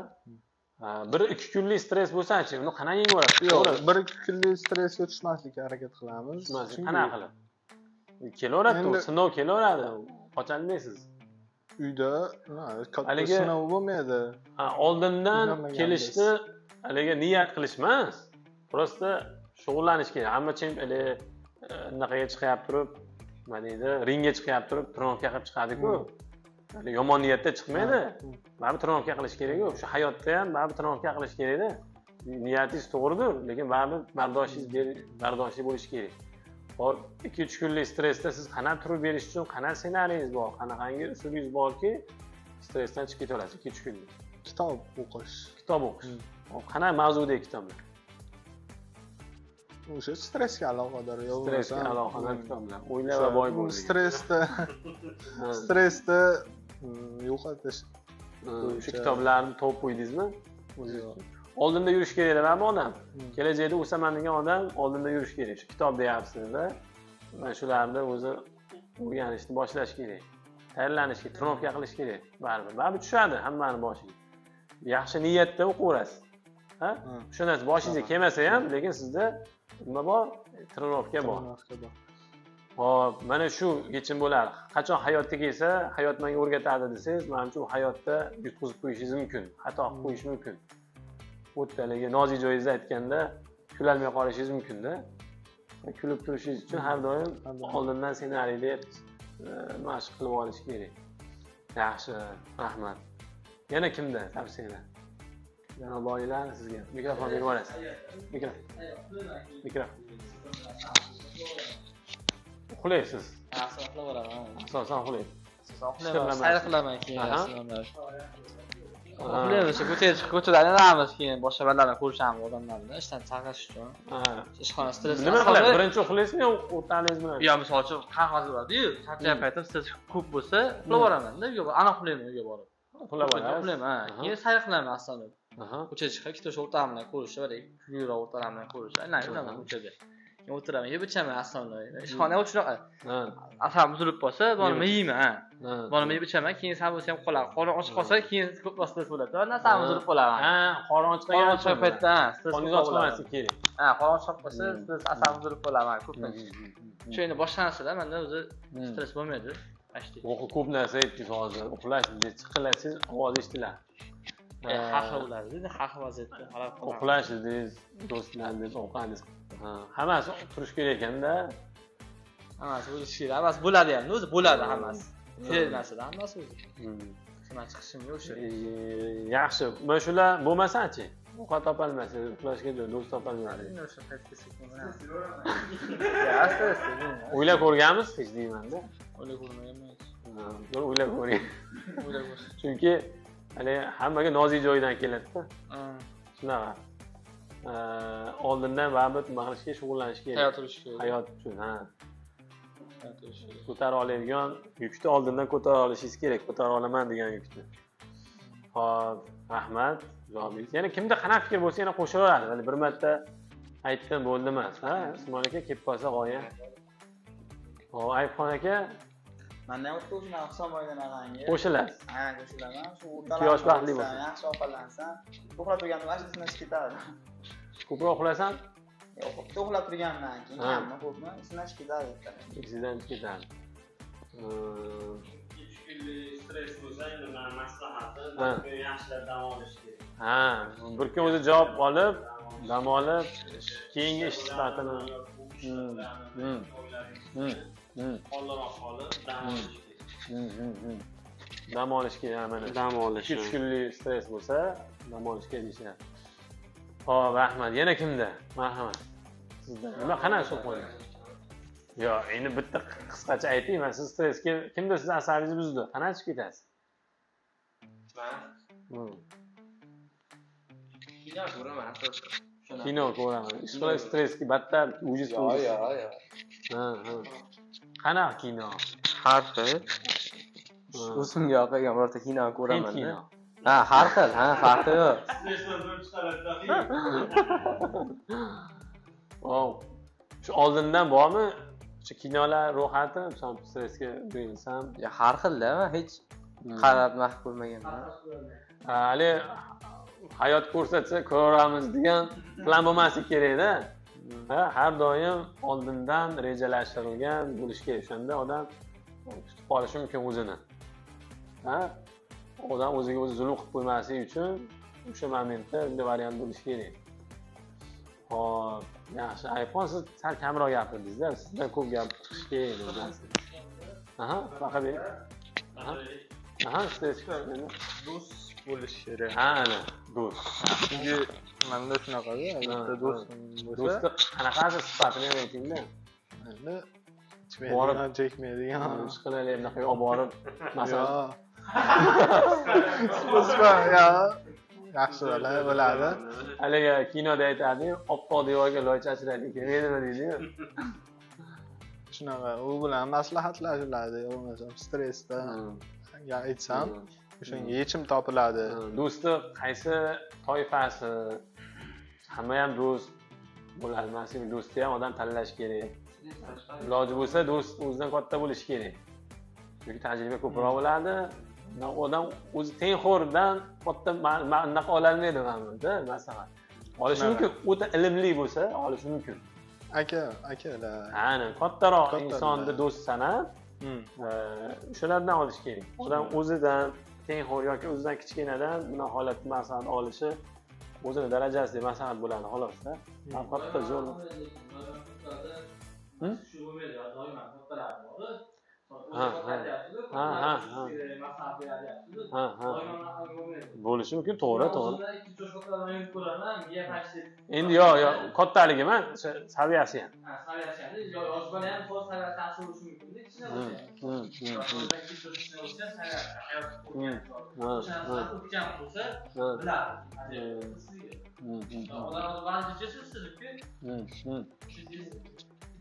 1-2 kunlik stress bo'lsa-chi, uni qanday yengib olasiz? Yo'q, 1-2 kunlik stressga tushmaslikka harakat qilamiz. Qanaqa qilib? Kelaveradi, u sinov kelaveradi. Qocholmaysiz. Uyda katta sinov bo'lmaydi. Ha, oldindan kelishni haligi niyat qilish emas. Prosta shug'ullanish kerak. Hamma chempion anaqaga chiqyapti turib, nima deydi, ringga chiqyapti turib, trenirovka qilib chiqadi-ku. Ya'ni yomon niyatda chiqmaydi. Baribir trenirovka qilish kerak-ku. Shu hayotda ham baribir trenirovka qilish kerak-da. Niyatingiz to'g'ridir, lekin baribir bardoshli bo'lish kerak. Hop, 2-3 kunlik stressda siz qanaqa turib berish uchun qanaqa ssenariyangiz bor, qanaqangi usulingiz borki, stressdan chiqib keta olasiz 2-3 kunlik. Kitob o'qish. Kitob o'qish. Qanaqa mavzudagi kitoblar? O'sha stressga aloqador, yo'q stressga aloqador kitoblar. O'yla va boy bo'l. Stressda yo'qotish. O'sha kitoblarni topib qo'ydingizmi? Oldinda yurish kerak demadimi odam? Kelajakda o'saman degan odam oldinda yurish kerak. Shu kitob deyapsiz-da. Mana shularni o'zi o'rganishni boshlash kerak. Tayyorlanish kerak, trenirovka qilish kerak. Baribir, baribir tushadi hammani boshiga. Yaxshi niyatda o'qiverasiz. Ha? Shu narsa boshingizga kelmasa ham, lekin sizda nima bor? Trenirovka bor. Hop, mana shu yechim bo'ladi. Qachon hayotga kelsa, hayot menga o'rgatadi desangiz, menimcha u hayotda yutqizib qo'yishingiz mumkin, xato qilib qo'yish mumkin. O'ttaligi nozik joyingizda aytganda kulalmay qolishingiz mumkin-da. Kulib turishingiz uchun har doim oldindan ssenariyni mashq qilib olish kerak. Yaxshi, rahmat. Yana kimda tavsiyalar? Janob oliylar, sizga mikrofon berib yuborasiz. Mikrofon. Mikrofon. Uxlaysiz. Asosan uxlayveraman. Asosan uxlaysiz. Asosan uxlayman. Sayr qilaman keyin asosan. Uxlaymiz, ko'chaga chiqib ko'chada aylanamiz, keyin boshqa bolalar bilan ko'rishamiz, odamlar bilan ishdan chalg'ish uchun. Ishxona stress. Nima qilasiz? Birinchi uxlaysizmi yo o'rtalaringiz bilan? Yo, misol uchun qanaqasi bo'ladi-yu, charchagan paytim stress ko'p bo'lsa, uxlab boraman-da, uyga borib, aniq uxlayman uyga borib. Uxlab olasiz. Uxlayman, ha. Keyin sayr qilaman aslida. Ko'chaga chiqib, ikkita o'sha o'rtog'im bilan ko'rishib, kulgiroq o'rtog'im bilan ko'rishib, aylanib yuraman ko'chada. Keyin o'tiraman, yeb ichaman aslida. Ishxona shunaqa. Asabim buzilib qolsa, borib yeyman, ha. Borib yeb ichaman, keyin sambusa ham qoladi. Qorin och qolsa, keyin ko'proq stress bo'ladi. Asabim buzilib qolaman. Ha, qorin och qolgan paytda, ha, stress qoringiz och qolmasligi kerak. Ha, qorin och qolsa, stress asabim buzilib qolaman ko'pincha. Shu endi boshqa narsalar menda o'zi stress bo'lmaydi. O'qi ko'p narsa aytdingiz hozir. Uxlash, chiqillasangiz ovoz eshitiladi. Har xil bo'ladi, har xil vaziyatda qarab qoladi. Uxlash dedingiz, do'stlar dedingiz, ovqat dedingiz. Hammasi turish kerak ekanda. Hammasi bo'lishi kerak, hammasi bo'ladi ham, o'zi bo'ladi hammasi. Kerak narsalar hammasi o'zi. Nima chiqishim yo'q o'sha. Yaxshi. Mana shular bo'lmasa-chi? Ovqat topolmasangiz, uxlashga joy, do'st topolmasangiz. Endi o'sha paytga sekin bo'ladi. O'ylab ko'rganmiz hech deyman-da. O'ylab ko'rmaganman hech. Bir o'ylab ko'ring. O'ylab ko'ring. Chunki hali hammaga nozik joydan keladi-da. Shunaqa. Oldindan baribir nima qilish kerak, shug'ullanish kerak. Hayot turish kerak. Hayot uchun, ha. Ko'tara oladigan yukni oldindan ko'tara olishingiz kerak, ko'tara olaman degan yukni. Xo'p, rahmat. Javobingiz. Yana kimda qanaqa fikr bo'lsa yana qo'shaveradi. Hali bir marta aytdim bo'ldi emas, ha? Usmon aka kelib qolsa g'oya. Xo'p, Ayubxon aka, menda ham o'tdi o'zimdan Husanboydan ag'angi. Qo'shilasiz. Ha, qo'shilaman. Shu o'rtalar yosh baxtli bo'lsin. Yaxshi ovqatlansam, uxlab turgandim, mana shu chiqib ketadi. Ko'proq uxlasam? Yo'q, uxlab turgandan keyin kammi, ko'pmi, isimdan chiqib ketadi. Isimdan chiqib ketadi. 3 kunlik stress bo'lsa, endi meni maslahatim, bir kun yaxshilab dam olish kerak. Ha, bir kun o'zi javob olib, dam olib, keyingi ish sifatini Oldinroq olib, dam olish kerak. Dam olish kerak, mana. Dam olish. 3 kunlik stress bo'lsa, dam olish kerak deyishyapti. Xo'p, rahmat. Yana kimda? Marhamat. Sizda nima qanaqa usul qo'yasiz? Yo, endi bitta qisqacha ayting, men siz stressga kimda siz asabingizni buzdi? Qanaqa chiqib ketasiz? Men kino ko'raman asosan. Kino ko'raman. Ishqilib stressga battar o'zingiz ko'rasiz. Yo, yo. Ha, ha. Qanaqa kino? Har xil. O'zimga yoqagan birorta kino ko'raman. Ha, har xil, ha, farqi yo'q. Stressdan bo'lib chiqaradi. Vau. Shu oldindan bormi? Shu kinolar ro'yxati, misol stressga berilsam, ya har xilda, men hech qarab nima qilib ko'rmaganman. Hali hayot ko'rsatsa ko'ramiz degan plan bo'lmasligi kerak-da. Ha, har doim oldindan rejalashtirilgan bo'lishi kerak. O'shanda odam tutib qolishi mumkin o'zini. Ha? Odam o'ziga o'zi zulm qilib qo'ymasligi uchun o'sha momentda unday variant bo'lishi kerak. Xo'p, yaxshi. Ayfon siz sal kamroq gapirdingiz-da, sizdan ko'p gap chiqishi kerak edi. Aha, baqa bering. Aha. Aha, stress do'st bo'lish kerak. Ha, ana, do'st. Chunki menda shunaqada, albatta do'stim bo'lsa, do'stni qanaqasi sifatini ham aytingda. Endi ichmaydigan, chekmaydigan, ishqilib bunaqa olib borib, masalan, yo, yaxshi bola bo'ladi. Haligi kinoda aytadi-yu, oppoq devorga loy chachraydi, kelmaydimi deydi-yu. Shunaqa, u bilan maslahatlashiladi, bo'lmasam stressda aytsam, o'shanga yechim topiladi. Do'sti qaysi toifasi? Hamma ham do'st bo'ladi, masalan, do'stni ham odam tanlash kerak. Iloji bo'lsa do'st o'zidan katta bo'lishi kerak. Chunki tajriba ko'proq bo'ladi. Odam o'zi tengxo'rdan katta anaqa ololmaydi mana masalan. Olishi mumkin, o'ta ilmli bo'lsa olishi mumkin. Aka, akalar. Ha, kattaroq insonni do'st sanab, o'shalardan olish kerak. Odam o'zidan tengxo'r yoki o'zidan kichkinadan bunaqa holatda maslahat olishi o'zini darajasida maslahat bo'ladi xolosda. Katta zo'r. Shu bo'lmaydi, doim kattalar bor. Bo'lishi mumkin, to'g'ri, to'g'ri. Endi yo'q, yo'q, kattaligi emas, o'sha saviyasi ham. Ha, saviyasi ham. Yosh bola ham to'g'ri saviyasi yaxshi bo'lishi mumkin-da, kichkina bo'lsa ham. O'tgan bo'lsa, biladi. Odam ba'zi sizlikku.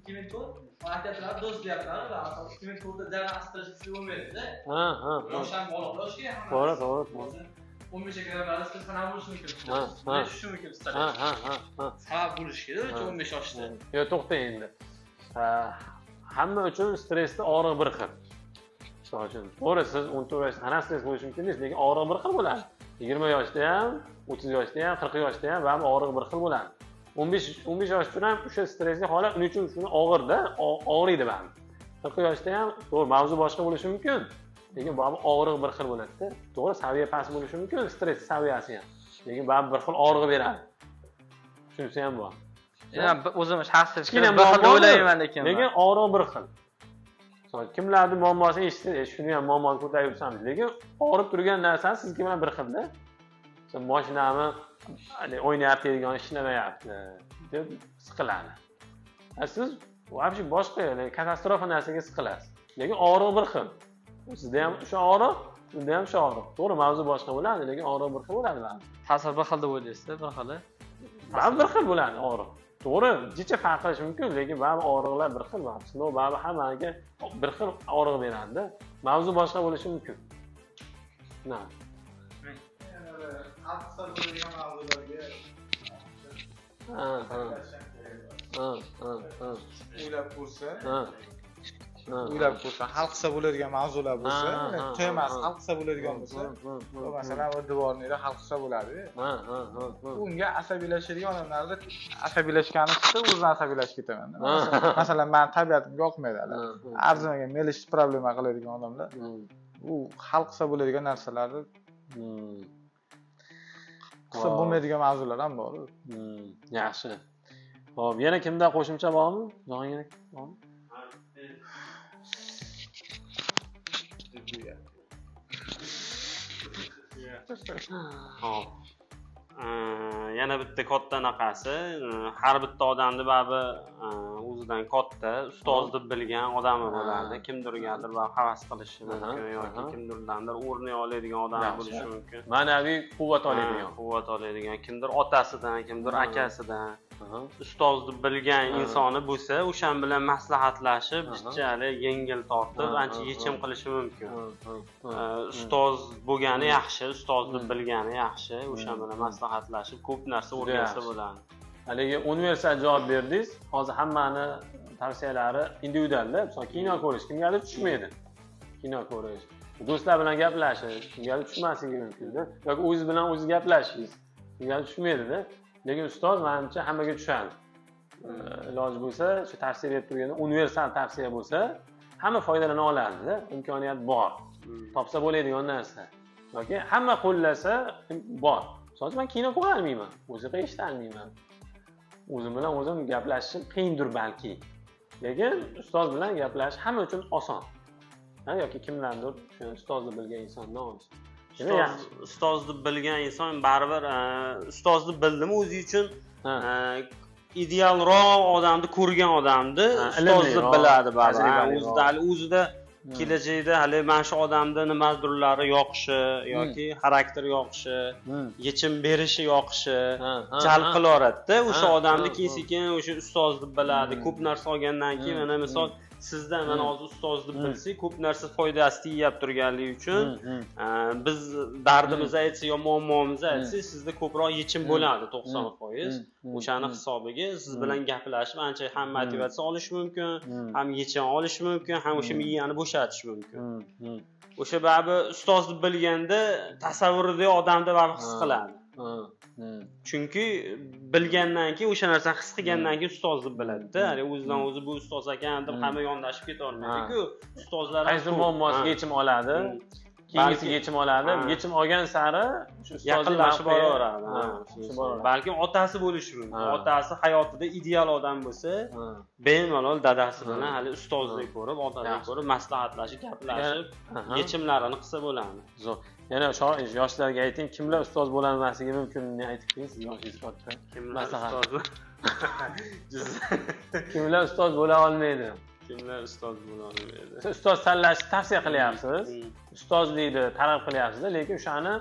2004 aytyaptilar, do'st deyaptilar va 2004da jala stress kuchli bo'lmaydi-da. Ha, ha. Yosh ham bog'liq yoshga ham. To'g'ri, to'g'ri. 15 ga kirgan stress qanaqa bo'lishi mumkin? Tushishi mumkin stress. Ha, ha, ha, ha. Sabab bo'lishi kerak, 15 yoshda. Yo'q, to'xtang endi. Hamma uchun stressda og'riq bir xil. Misol uchun, to'g'ri, siz 14 yoshda qanaqa stress bo'lishi mumkin deysiz, lekin og'riq bir xil bo'ladi. 20 yoshda ham, 30 yoshda ham, 40 yoshda ham baribir og'riq bir xil bo'ladi. 15 yosh uchun ham o'sha stressli holat uning uchun shuni og'irda, og'riydi baribir. 40 yoshda ham to'g'ri mavzu boshqa bo'lishi mumkin, lekin baribir og'riq bir xil bo'ladi-da. To'g'ri, saviya past bo'lishi mumkin, stress saviyasi ham, lekin baribir bir xil og'riq beradi. Shunisi ham bor. Men o'zim shaxsiy fikrim bir xil o'ylayman lekin. Lekin og'riq bir xil. Misol kimlarning muammosini eshitsa, shuni ham muammoni ko'tarib yursangiz, lekin og'rib turgan narsasi sizniki bilan bir xilda. Misol mashinani o'ynayapti deydigan ishlamayapti deb siqiladi. Siz вообще boshqa katastrofa narsaga siqilasiz. Lekin og'riq bir xil. Sizda ham o'sha og'riq, unda ham o'sha og'riq. To'g'ri, mavzu boshqa bo'ladi, lekin og'riq bir xil bo'ladi baribir. Ta'sir bir xil deb o'ylaysiz, bir xili. Baribir bir xil bo'ladi og'riq. To'g'ri, jicha farq qilishi mumkin, lekin baribir og'riqlar bir xil, baribir sinov baribir hammaga bir xil og'riq beradi. Mavzu boshqa bo'lishi mumkin. Na. Hal qilsa bo'ladigan mavzularga o'ylab ko'rsa, o'ylab ko'rsa, hal qilsa bo'ladigan mavzular bo'lsa, temasi hal qilsa bo'ladigan bo'lsa, masalan, bir devorni hal qilsa bo'ladi. Unga asabiylashadigan odamlarda asabiylashgani chiqsa, o'zim asabiylashib ketaman. Masalan, meni tabiatimga yoqmaydi. Arzimagan melish problema qiladigan odamlar, u hal qilsa bo'ladigan narsalarni qilsa bo'lmaydigan mavzular ham bor. Yaxshi. Xo'p, yana kimda qo'shimcha bormi? Jahongir bormi? Xo'p. Yana bitta katta anaqasi, har bitta odamni baribir o'zidan katta ustoz deb bilgan odami bo'ladi. Kimdirgadir baribir havas qilishi mumkin yoki kimdirdandir o'rnak oladigan odam bo'lishi mumkin. Ma'naviy quvvat oladigan. Quvvat oladigan, kimdir otasidan, kimdir akasidan. Ustoz deb bilgan insoni bo'lsa, o'shan bilan maslahatlashib, bichali yengil tortib, ancha yechim qilishi mumkin. Ustoz bo'lgani yaxshi, ustoz deb bilgani yaxshi, o'shan bilan maslahatlashib ko'p narsa o'rgansa bo'ladi. Haligi universal javob berdingiz. Hozir hammani tavsiyalari individualda. Misol kino ko'rish kimgadir tushmaydi. Kino ko'rish, do'stlar bilan gaplashish kimgadir tushmasligi mumkin-da, yoki o'zi bilan o'zi gaplashishingiz kimgadir tushmaydi-da. Lekin ustoz menimcha hammaga tushadi. Iloji bo'lsa, shu tavsiya berib turganda universal tavsiya bo'lsa, hamma foydalana oladi-da, imkoniyat bor. Topsa bo'ladigan narsa. Yoki hamma qo'llasa bor. Misol uchun men kino ko'ra olmayman, musiqa eshita olmayman. O'zim bilan o'zim gaplashishim qiyindir balki. Lekin ustoz bilan gaplashish hamma uchun oson. Yoki kimlardir shu ustozni bilgan insondan olish. Ustozni bilgan inson baribir ustozni bildimi o'zi uchun idealroq odamni ko'rgan odamni ustozni biladi baribir. O'zida hali o'zida kelajakda hali mana shu odamda nimadirlari yoqishi yoki xarakter yoqishi, yechim berishi yoqishi jalb qilaveradida. O'sha odamni keyin sekin o'sha ustoz deb biladi. Ko'p narsa olgandan keyin mana misol sizdan mana hozir ustoz deb bilsak, ko'p narsa foydasi tegyap turganligi uchun biz dardimizni aytsak yo muammomizni aytsak, sizda ko'proq yechim bo'ladi 90%. O'shani hisobiga siz bilan gaplashib ancha ham motivatsiya olish mumkin, ham yechim olish mumkin, ham o'sha miyani bo'shatish mumkin. O'sha baribir ustoz deb bilganda tasavvurida odamda baribir his qiladi. Chunki bilgandan keyin o'sha narsani his qilgandan keyin ustoz deb biladi-da. Hali o'zidan o'zi bu ustoz ekan deb hamma yondashib keta olmaydi-ku. Ustozlar qaysi muammosiga yechim oladi. Keyingisi yechim oladi. Yechim olgan sari shu yaqinlashib boraveradi. Balkim otasi bo'lishi mumkin. Otasi hayotida ideal odam bo'lsa, bemalol dadasi bilan hali ustozdek ko'rib, otadek ko'rib, maslahatlashib, gaplashib, yechimlarini qilsa bo'ladi. Zo'r. Yana yoshlarga ayting, kimlar ustoz bo'la olmasligi mumkinini aytib bering, siz yoshingiz katta. Kimlar ustoz? Kimlar ustoz bo'la olmaydi? Kimlar ustoz bo'la olmaydi? Siz ustoz tanlashni tavsiya qilyapsiz, ustozlikni talab qilyapsiz, lekin o'shani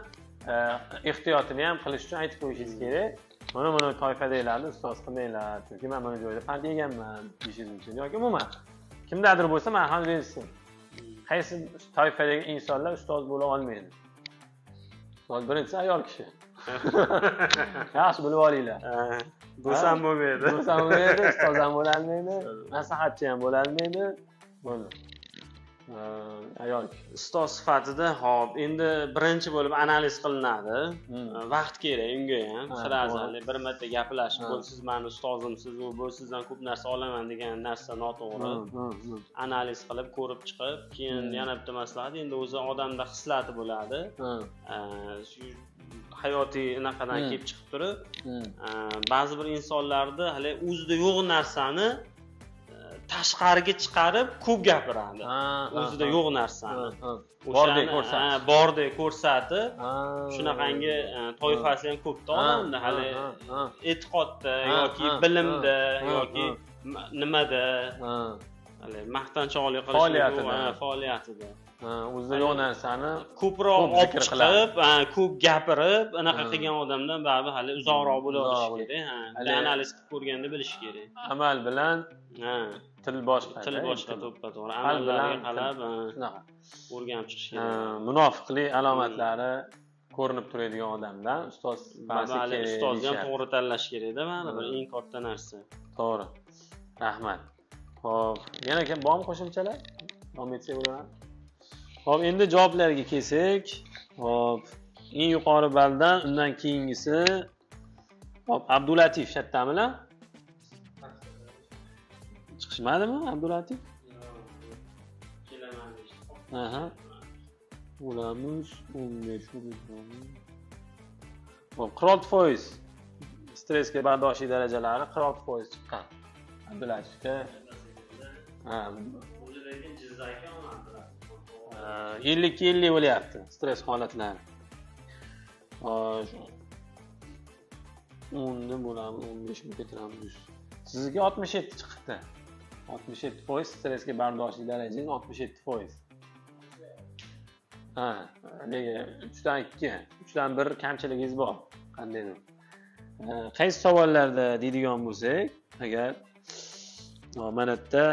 ehtiyotini ham qilish uchun aytib qo'yishingiz kerak. Mana buni toifadagilarni ustoz qilmanglar, chunki men mana joyda pand yeganman deyishingiz mumkin yoki umuman kimdadir bo'lsa marhamat bersin. Qaysi toifadagi insonlar ustoz bo'la olmaydi? Ustoz birinchisi ayol kishi. Yaxshi bilib olinglar. Bo'lsam bo'lmaydi. Bo'lsam bo'lmaydi, ustoz ham bo'la olmaydi, maslahatchi ham bo'la olmaydi. Bo'ldi. Ayol kishi. Ustoz sifatida, hop, endi birinchi bo'lib analiz qilinadi. Vaqt kerak unga ham. Sразу bir marta gaplashib, "Bo'l, siz meni ustozimsiz, bu sizdan ko'p narsa olaman" degan narsa noto'g'ri. Analiz qilib, ko'rib chiqib, keyin yana bitta maslahat, endi o'zi odamda xislati bo'ladi. Shu hayotiy anaqadan kelib chiqib turib, ba'zi bir insonlarda hali o'zida yo'q narsani tashqariga chiqarib ko'p gapiradi. O'zida yo'q narsani bordek ko'rsatib, bordek ko'rsatib, shunaqangi toifasi ham ko'pda odamda hali e'tiqodda yoki bilimda yoki nimada hali maqtanchoqlik qilish faoliyatida. O'zida yo'q narsani ko'proq olib chiqib, ko'p gapirib, anaqa qilgan odamdan baribir hali uzoqroq bo'lishi kerak. Analiz qilib ko'rganda bilish kerak. Amal bilan til boshqa. Til boshqa, to'ppa-to'g'ri. Amallarga qarab shunaqa o'rganib chiqish kerak. Munofiqlik alomatlari ko'rinib turadigan odamdan ustoz kerak. Ustozni ham to'g'ri tanlash kerakda, baribir eng katta narsa. To'g'ri. Rahmat. Xo'p, yana kim bormi qo'shimchalar? Davom etsak bo'ladimi? Xo'p, endi javoblarga kelsak, xo'p, eng yuqori balldan undan keyingisi, xo'p, Abdulatif shatdamilar? Chiqishmadimi Abdulatif? Kelaman deyishdi. Aha. Bo'lamiz 15 Xo'p, 46% stressga bardoshli darajalari 46% chiqqan. Abdulatifda. Ha, o'zidagi jizzaki olmadi. 50-50 bo'lyapti stress holatlari. Xo'sh. 10 ni bo'lamiz, 15 ni ketiramiz. Sizniki 67 chiqdi. 67% stressga bardoshli darajangiz 67%. Ha, nega 3dan 2, 3dan 1 kamchiligingiz bor. Qandaydir. Qaysi savollarda deydigan bo'lsak, agar mana yerda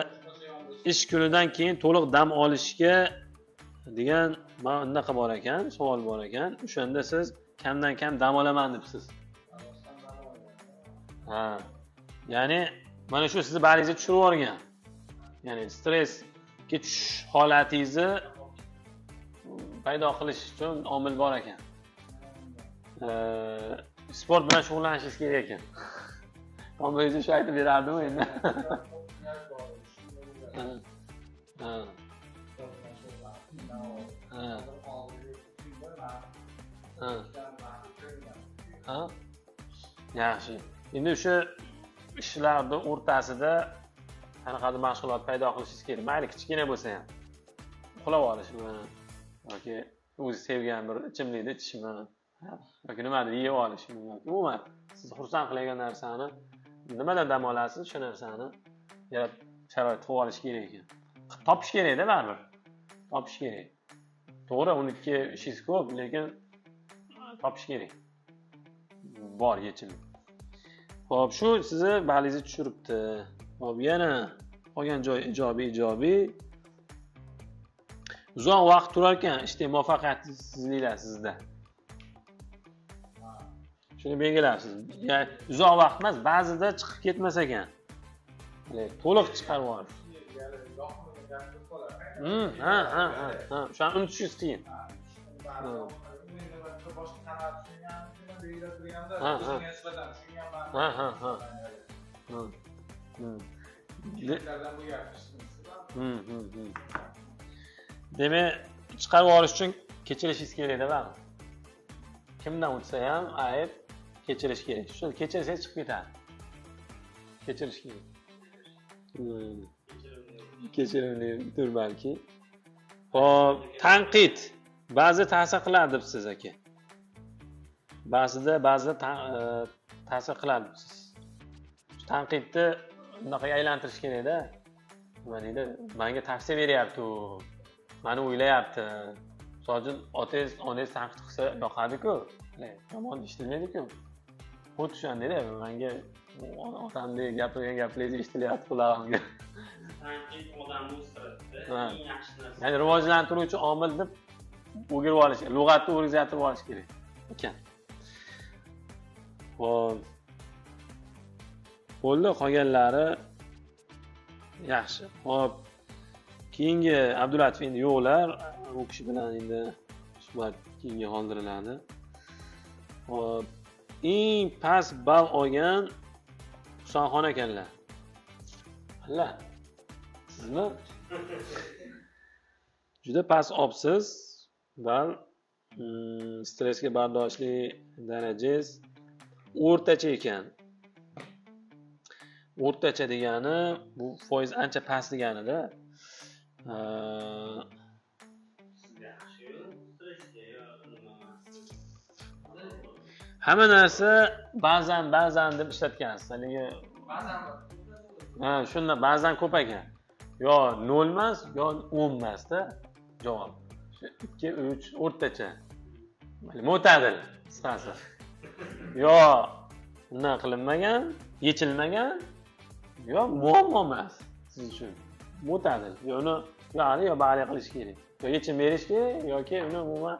ish kunidan keyin to'liq dam olishga degan unaqa bor ekan, savol bor ekan. O'shanda siz kamdan kam dam olaman debsiz. Ha. Ya'ni mana shu sizni baringizni tushirib yuborgan. Ya'ni stressga tushish holatingizni paydo qilish uchun omil bor ekan. Sport bilan shug'ullanishingiz kerak ekan. Tomiringiz shu aytib berardimi endi? Ha. Ha. Ha. Ha. Yaxshi. Endi o'sha ishlarning o'rtasida qanaqadir mashg'ulot paydo qilishingiz kerak. Mayli kichkina bo'lsa ham. Uxlab olishmi yoki o'zi sevgan bir ichimlikni ichishmi yoki nimadir yeb olishmi yoki umuman sizni xursand qiladigan narsani nimadan dam olasiz, o'sha narsani yaratib sharoit qilib olish kerak ekan. Topish kerakda baribir. Topish kerak. To'g'ri, uniki ishingiz ko'p, lekin topish kerak. Bor yechim. Xo'p, shu sizni balingizni tushiribdi. Xo'p, yana qolgan joy ijobiy. Uzoq vaqt turar ekan ishda muvaffaqiyatsizliklar sizda. Shuni belgilaysiz. Ya'ni uzoq vaqt emas, ba'zida chiqib ketmas ekan. To'liq chiqarib yuborish. Ha. O'shani unutishingiz qiyin. Ha. Demak, chiqarib yuborish uchun Kechirishingiz kerakda baribir. Kimdan o'tsa ham ayb, kechirish kerak. Shu kechirsangiz chiqib ketadi. Kechirish kerak. Kechirimlidir balki. Xo'p, tanqid ba'zi ta'sir qiladi debsiz aka. Ba'zida ta'sir qiladi debsiz. Shu tanqidni bunaqaga aylantirish kerakda. Nima deydi? Menga tavsiya beryapti u. Meni o'ylayapti. Misol uchun otangiz, onangiz tanqid qilsa yoqadi-ku. Yomon eshitilmaydi-ku. Xuddi o'shandayda menga otamdek gapirgan gaplaringiz eshitilyapti qulog'imga. Tanqid odamni o'stiradi. Eng yaxshi narsa. Ya'ni rivojlantiruvchi omil deb o'girib olish, lug'atni o'zgartirib olish kerak ekan. Xo'p. Bo'ldi, qolganlari yaxshi. Xo'p. Keyingi Abdulatif endi yo'qlar, u kishi bilan endi suhbat keyinga qoldiriladi. Xo'p, eng past ball olgan Husanxon ekanlar. Alla. Sizmi? Juda past olibsiz. Ball, stressga bardoshli darajangiz o'rtacha ekan. O'rtacha degani bu foiz ancha past deganida. Hamma narsa ba'zan deb ishlatgansiz. Haligi ba'zan. Ha, shunda ba'zan ko'p ekan. Yo 0 emas, yo 10 emas-da javob. 2, 3 o'rtacha. Mo'tadil qisqasi. Yo undan qilinmagan, yechilmagan, yo muammo emas siz uchun. Mo'tadil. Yo uni yo ali yo bali qilish kerak. Yo yechim berish kerak yoki uni umuman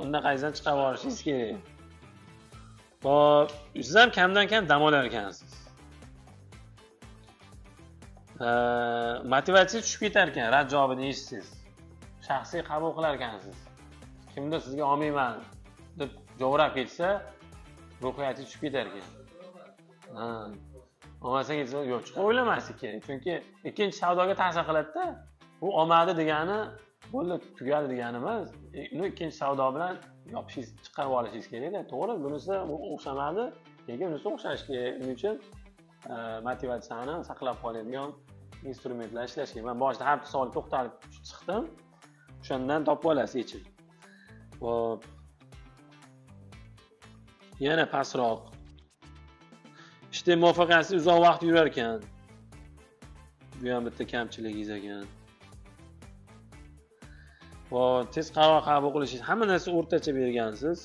undan qaysidan chiqarib olishingiz kerak. Xo'p, siz ham kamdan kam dam olar ekansiz. Motivatsiya tushib ketar ekan, rad javobini eshitsangiz. Shaxsiy qabul qilar ekansiz. Kimdir sizga olmayman deb jovrab ketsa, ruhiyati tushib ketar ekan. Ha. Olmasangiz yo'q, chiqib o'ylamaslik kerak. Chunki ikkinchi savdoga ta'sir qiladi-da. Bu olmadi degani bo'ldi, tugadi degani emas. Uni ikkinchi savdo bilan yopishingiz, chiqarib olishingiz kerak-da. To'g'ri, bunisi o'xshamadi, lekin unisi o'xshashi kerak. Uning uchun motivatsiyani saqlab qoladigan instrumentlar ishlash kerak. Men boshida har bitta savolga to'xtalib chiqdim. O'shandan topib olasiz yechim. Xo'p. Yana pastroq. Ishda muvaffaqiyatsiz uzoq vaqt yurar ekan. Bu ham bitta kamchiligingiz ekan. Va tez qaror qabul qilishingiz, hamma narsa o'rtacha bergansiz.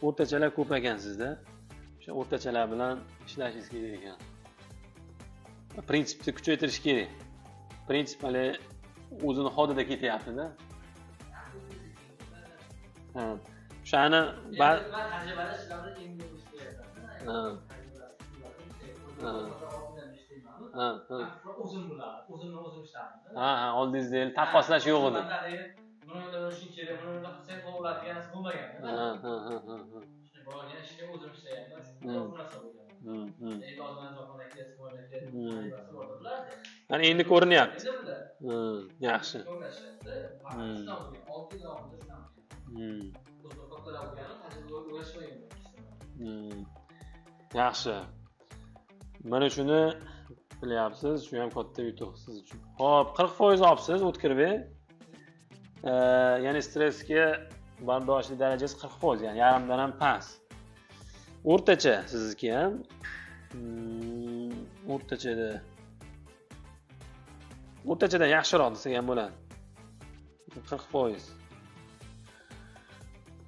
O'rtachalar ko'p ekansizda. O'sha o'rtachalar bilan ishlashingiz kerak ekan. Prinsipni kuchaytirish kerak. Prinsip hali o'zini hodida ketyapti-da. Ha, o'shani o'zimni o'zim ishlardim. Ha, ha, oldingizda taqqoslash yo'q edi. Buni o'ylashing kerak, buni o'ylab qilsang bo'ladigan narsa bo'lmagan. Ha, ha, ha, ha. Bo'lgan ishga o'zim ishlaganman. Shu narsa bo'lgan. Mana endi ko'rinyapti. Yaxshi. Yaxshi. Mana shuni bilyapsiz, shu ham katta yutuq siz uchun. Xo'p, 40% olibsiz O'tkirbek. Ya'ni stressga bardoshli darajasi 40%, ya'ni yarimdan ham past. O'rtacha sizniki ham. O'rtachada. O'rtachadan yaxshiroq desak ham bo'ladi. 40%.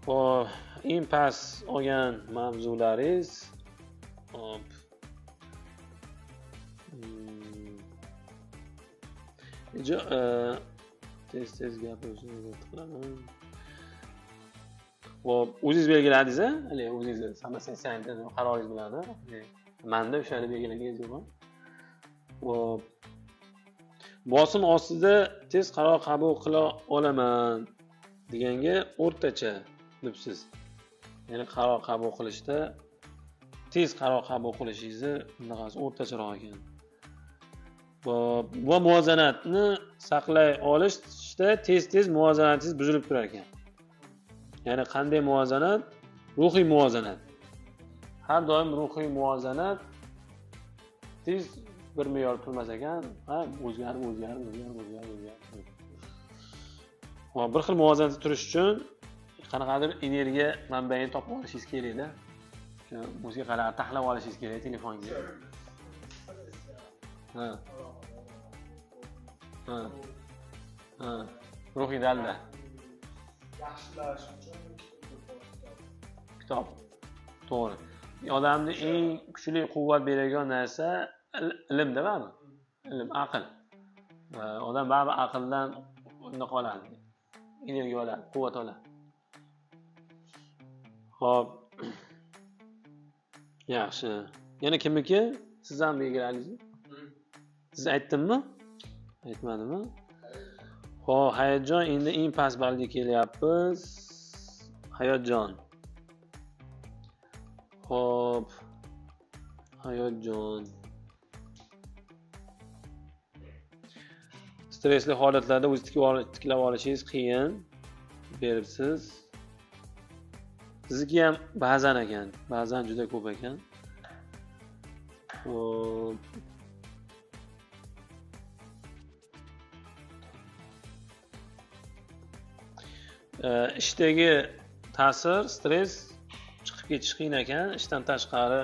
Xo'p, eng past olgan mavzularingiz. Xo'p. Tez-tez gapirishni qilaman. Xo'p, o'zingiz belgiladingiz a? Hali o'zingiz samosensiyani qaroringiz bilan. Menda o'shani belgilagingiz yo'qmi? Xo'p. Bosim ostida tez qaror qabul qila olaman deganga o'rtacha debsiz. Ya'ni qaror qabul qilishda tez qaror qabul qilishingizni bunaqasi o'rtacharoq ekan. Va muvozanatni saqlay olish Ishda tez-tez muvozanatingiz buzilib turar ekan. Ya'ni qanday muvozanat? Ruhiy muvozanat. Har doim ruhiy muvozanat tez bir me'yor turmas ekan, ha, o'zgarib. Hop, bir xil muvozanatda turish uchun qanaqadir energiya manbaini topib olishingiz kerak-da. Shu musiqalarni taxlab olishingiz kerak telefonga. Ha. Ha. Ha. Ruhiy dalda. Yaxshilash uchun kitob. To'g'ri. Odamni eng kuchli quvvat beradigan narsa ilm, demadimi? Ilm, aql. Odam baribir aqldan unaqa oladi. Energiya oladi, quvvat oladi. Xo'p. Yaxshi. Yana kimniki? Siz ham belgiladingizmi? Siz aytdimmi? Aytmadimmi? Xo'p, Hayotjon, endi eng past ballga kelyapmiz. Hayotjon. Xo'p. Hayotjon. Stressli holatlarda o'zingizni tiklab olishingiz qiyin beribsiz. Sizniki ham ba'zan ekan, ba'zan juda ko'p ekan. Xo'p. Ishdagi ta'sir, stress chiqib ketish qiyin ekan, ishdan tashqari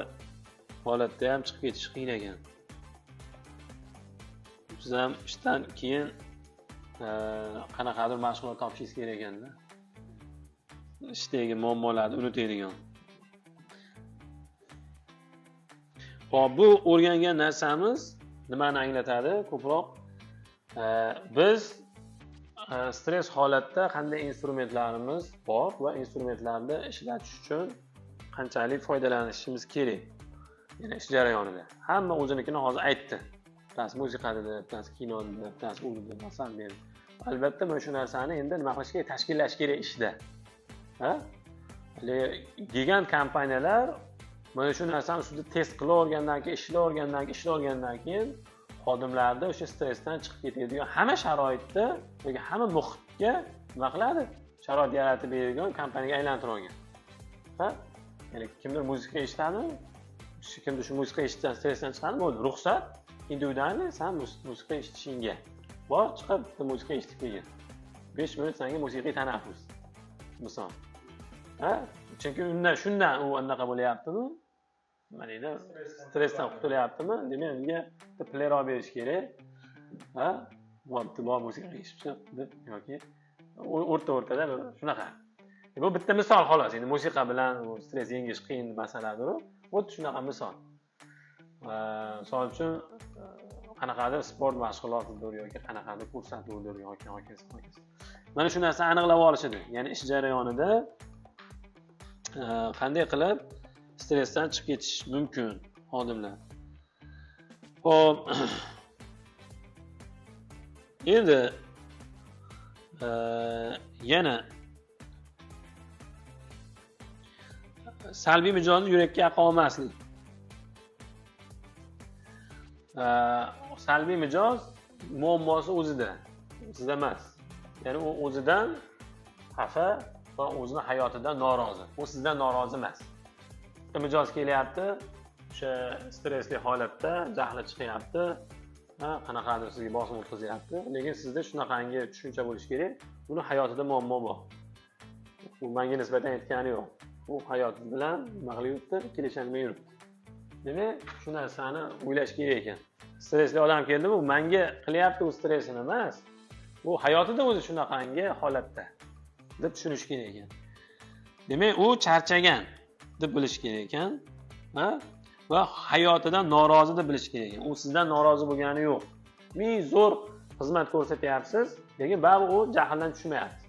holatda ham chiqib ketish qiyin ekan. Siz ham ishdan keyin qanaqadir mashg'ulot topishingiz kerak ekanda. Ishdagi muammolarni unutadigan. Xo'p, bu o'rgangan narsamiz nimani anglatadi? Ko'proq biz stress holatda qanday instrumentlarimiz bor va instrumentlarni ishlatish uchun qanchalik foydalanishimiz kerak. Ya'ni ish jarayonida. Hamma o'zinikini hozir aytdi. Bittasi musiqa dedi, bittasi kino dedi, bittasi u dedi, masalan berdi. Albatta mana shu narsani endi nima qilish kerak? Tashkillash kerak ishda. Ha? Gigant kompaniyalar mana shu narsani ustida test qilavergandan keyin, ishlavergandan keyin xodimlarda o'sha stressdan chiqib ketadigan hamma sharoitda yoki hamma muhitga nima qiladi? Sharoit yaratib beradigan kompaniyaga aylantirib olgan. Ha? Ya'ni kimdir musiqa eshitadimi? Kimdir shu musiqa eshitgan stressdan chiqadimi? Bo'ldi, ruxsat individualni san musiqa eshitishingga. Bor, chiqib bitta musiqa eshitib kelgin. 5 minut senga musiqiy tanaffus. Misol. Ha? Chunki undan shundan u anaqa bo'lyaptimi? Nima deydi? Stressdan qutulyaptimi? Demak, unga bitta player olib berish kerak. Ha? Bitta bor musiqa eshitib chiq deb yoki o'rta-o'rtada shunaqa. Bu bitta misol xolos. Endi musiqa bilan stress yengish qiyin masaladir u. Xuddi shunaqa misol. Misol uchun qanaqadir sport mashg'ulotidir yoki qanaqadir ko'rsatuvdir yoki hokazo. Mana shu narsani aniqlab olishadi. Ya'ni ish jarayonida qanday qilib stressdan chiqib ketish mumkin xodimlar. Xo'p. Endi yana salbiy mijozni yurakka yaqa olmaslik. Salbiy mijoz muammosi o'zida, sizda emas. Ya'ni u o'zidan xafa va o'zini hayotidan norozi. U sizdan norozi emas. Bitta mijoz kelyapti, o'sha stressli holatda jahli chiqyapti, qanaqadir sizga bosim o'tkazyapti. Lekin sizda shunaqangi tushuncha bo'lishi kerak, uni hayotida muammo bor. U menga nisbatan aytgani yo'q. U hayoti bilan nima qilib yuribdi, kelisholmay yuribdi. Demak, shu narsani o'ylash kerak ekan. Stressli odam keldimi, u menga qilyapti u stressini emas. U hayotida o'zi shunaqangi holatda deb tushunish kerak ekan. Demak, u charchagan deb bilish kerak ekan, ha? Va hayotidan norozi deb bilish kerak ekan. U sizdan norozi bo'lgani yo'q. Ming zo'r xizmat ko'rsatyapsiz, lekin baribir u jahldan tushmayapti.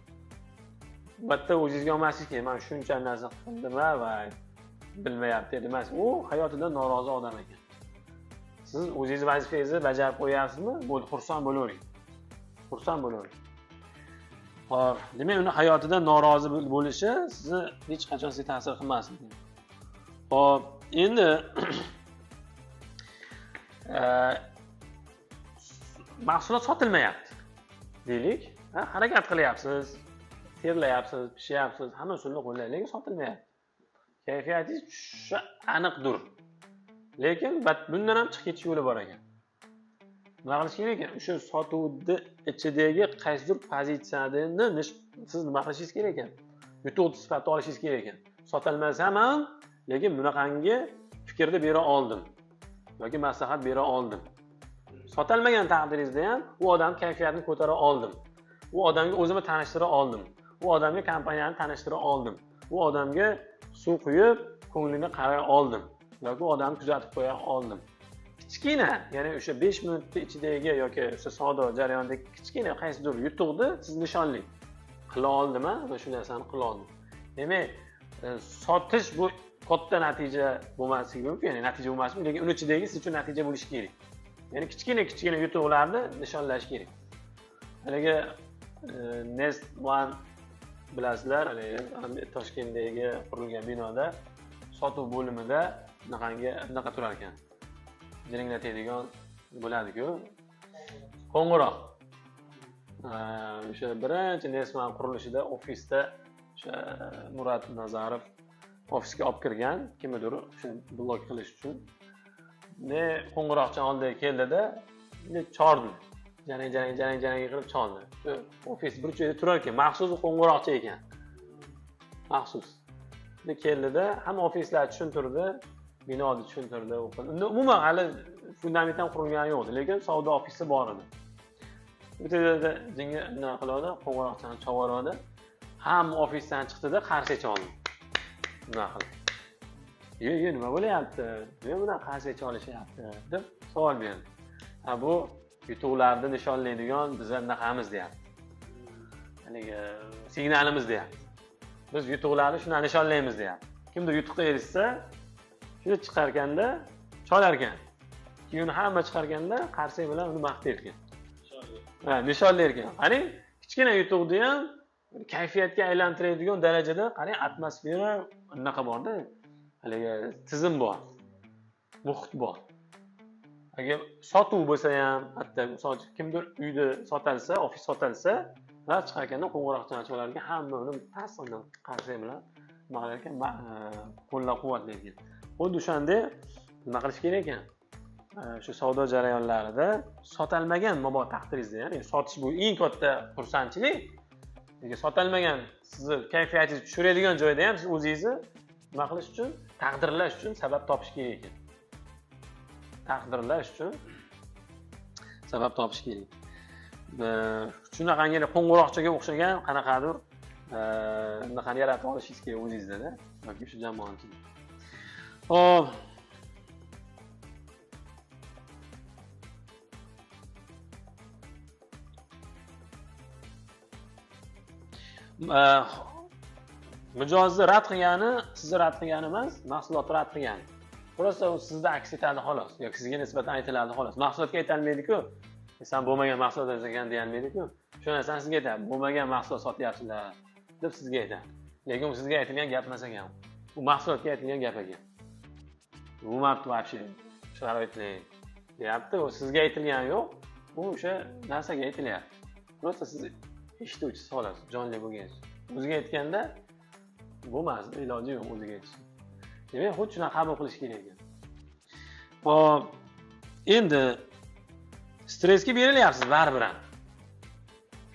Albatta o'zingizga olmaslik kerak. Men shuncha narsa qildim va bilmayapti emas. U hayotidan norozi odam ekan. Siz o'zingiz vazifangizni bajarib qo'yapsizmi? Bo'ldi, xursand bo'lavering. Xursand bo'lavering. Xo'p, demak, uni hayotidan norozi bo'lishi sizni hech qachon sizga ta'sir qilmasin. Xo'p, endi mahsulot sotilmayapti deylik. Harakat qilyapsiz, terlayapsiz, pishyapsiz, hamma usulni qo'llayapsiz, lekin sotilmayapti. Kayfiyatingiz tushishi aniqdir. Lekin bundan ham chiqib ketish yo'li bor ekan. Nima qilish kerak ekan? O'sha sotuvni ichidagi qaysidir pozitsiyani siz nima qilishingiz kerak ekan? Yutuq sifatida olishingiz kerak ekan. Sotilmasam ham, lekin bunaqangi fikrni bera oldim yoki maslahat bera oldim. Sotilmagan taqdiringizda ham u odam kayfiyatini ko'tara oldim. U odamga o'zimni tanishtira oldim. U odamga kompaniyani tanishtira oldim. U odamga suv quyib ko'nglini qaray oldim yoki u odamni kuzatib qo'ya oldim. Kichkina, ya'ni o'sha 5 minutning ichidagi yoki o'sha savdo jarayonidagi kichkina qaysidir yutuqni siz nishonlang. Qila oldim, va shu narsani qila oldim. Demak, sotish bu katta natija bo'lmasligi mumkin, ya'ni natija bo'lmasligi mumkin, lekin uni ichidagi siz uchun natija bo'lishi kerak. Ya'ni kichkina yutuqlarni nishonlash kerak. Haligi Nest One bilasizlar, haligi Toshkentdagi qurilgan binoda sotuv bo'limida bunaqa turar ekan. Jiringlatadigan bo'ladi-ku. Qo'ng'iroq. O'sha birinchi Nest One qurilishida ofisda o'sha Murad Nazarov ofisga olib kirgan, kimnidir o'sha blok qilish uchun. Ne qo'ng'iroqcha oldiga keldida, chordi. Jarang jarang jarang qilib choldi. Shu ofis bir joyda turar ekan, maxsus qo'ng'iroqcha ekan. Maxsus. Ne keldida, hamma ofislar tushuntirdi, binoni tushuntirdi. Unda umuman hali fundament ham qurilgani yo'q edi, lekin savdo ofisi bor edi. Bitta jinga nima qiladi, qo'ng'iroqchani chavoradi. Hamma ofisdan chiqdida qarshi choldi. Nima qildi? Yo, nima bo'lyapti? Nima bunaqa qarshi cholishyapti? Deb savol berdi. Ha, bu yutuqlarni nishonlaydigan biz anaqamiz deyapti. Haligi signalimiz deyapti. Biz yutuqlarni shundan nishonlaymiz deyapti. Kimdir yutuqqa erishsa, shuni chiqarganda cholar ekan. Keyin hamma chiqarganda qarsak bilan uni maqtar ekan. Ha, nishonlar ekan. Qarang, kichkina yutuqni ham kayfiyatga aylantiradigan darajada qarang, atmosfera anaqa borda, haligi tizim bor, muhit bor. Agar sotuv bo'lsa ham, hatto misol uchun kimdir uyda sotilsa, ofis sotilsa, ular chiqarganda qo'ng'iroqchani cholar ekan, hamma uni tasdiqdan qarsak bilan nima qilar ekan, qo'llab-quvvatlar ekan. Xuddi o'shanda nima qilish kerak ekan? Shu savdo jarayonlarida sotilmagan mabodo taqdiringizda, ya'ni sotish bu eng katta xursandchilik. Lekin sotilmagan sizni kayfiyatingizni tushiradigan joyda ham siz o'zingizni nima qilish uchun, taqdirlash uchun sabab topish kerak ekan. Taqdirlash uchun sabab topish kerak. Shunaqangi qo'ng'iroqchaga o'xshagan qanaqadir bunaqani yaratib olishingiz kerak o'zingizda-da, yoki shu jamoani ichida. Xo'p. Mijozni rad qilgani sizni rad qilgani emas, mahsulotni rad qilgani. Просто u sizda aks etadi xolos, yoki sizga nisbatan aytiladi xolos. Mahsulotga aytalmaydi-ku. Sen bo'lmagan mahsulot ekan deyalmaydi-ku. Shu narsani sizga aytadi, bo'lmagan mahsulot sotyapsizlar deb sizga aytadi. Lekin u sizga aytilgan gap emas ekan. U mahsulotga aytilgan gap ekan. Bo'lmabdi вообще sharoitli deyapti. U sizga aytilgani yo'q, u o'sha narsaga aytilyapti. Просто siz eshituvchisiz xolos, jonli bo'lganingiz. O'ziga aytganda bo'lmasdi, iloji yo'q o'ziga aytish. Demak, xuddi shunaqa qabul qilish kerak ekan. Xo'p, endi stressga berilyapsiz baribir ham.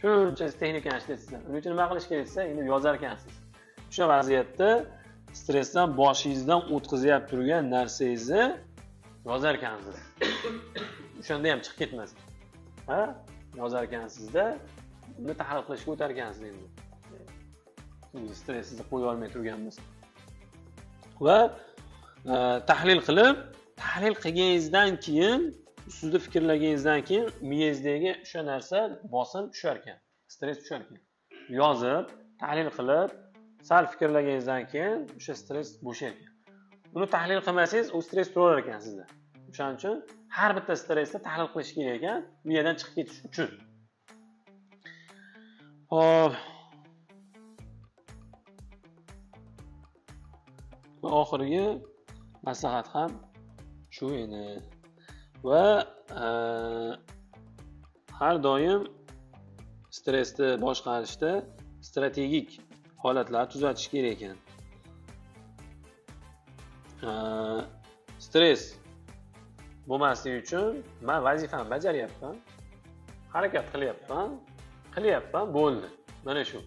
Shuncha texnikani ishlatsizlar. Uning uchun nima qilish kerak desa, endi yozar ekansiz. O'sha vaziyatda stressdan boshingizdan o'tkazayap turgan narsangizni yozar ekansiz. O'shanda ham chiqib ketmasin. Ha? Yozar ekansizda, uni tahlil qilishga o'tar ekansiz endi. O'zi stressingizni qo'ya olmay turgan bo'lsa. Va tahlil qilib, tahlil qilganingizdan keyin, ustida fikrlaganingizdan keyin miyangizdagi o'sha narsa bosim tushar ekan, stress tushar ekan. Yozib, tahlil qilib, sal fikrlaganingizdan keyin o'sha stress bo'shar ekan. Uni tahlil qilmasangiz, u stress turaver ekan sizda. O'shaning uchun har bitta stressni tahlil qilish kerak ekan, miyadan chiqib ketish uchun. Xo'p. Va oxirgi maslahat ham shu edi. Va har doim stress Stressni boshqarishda strategik holatlar tuzatish kerak ekan. Stress bo'lmasligi uchun men vazifamni bajaryapman, harakat qilyapman, bo'ldi. Mana shu.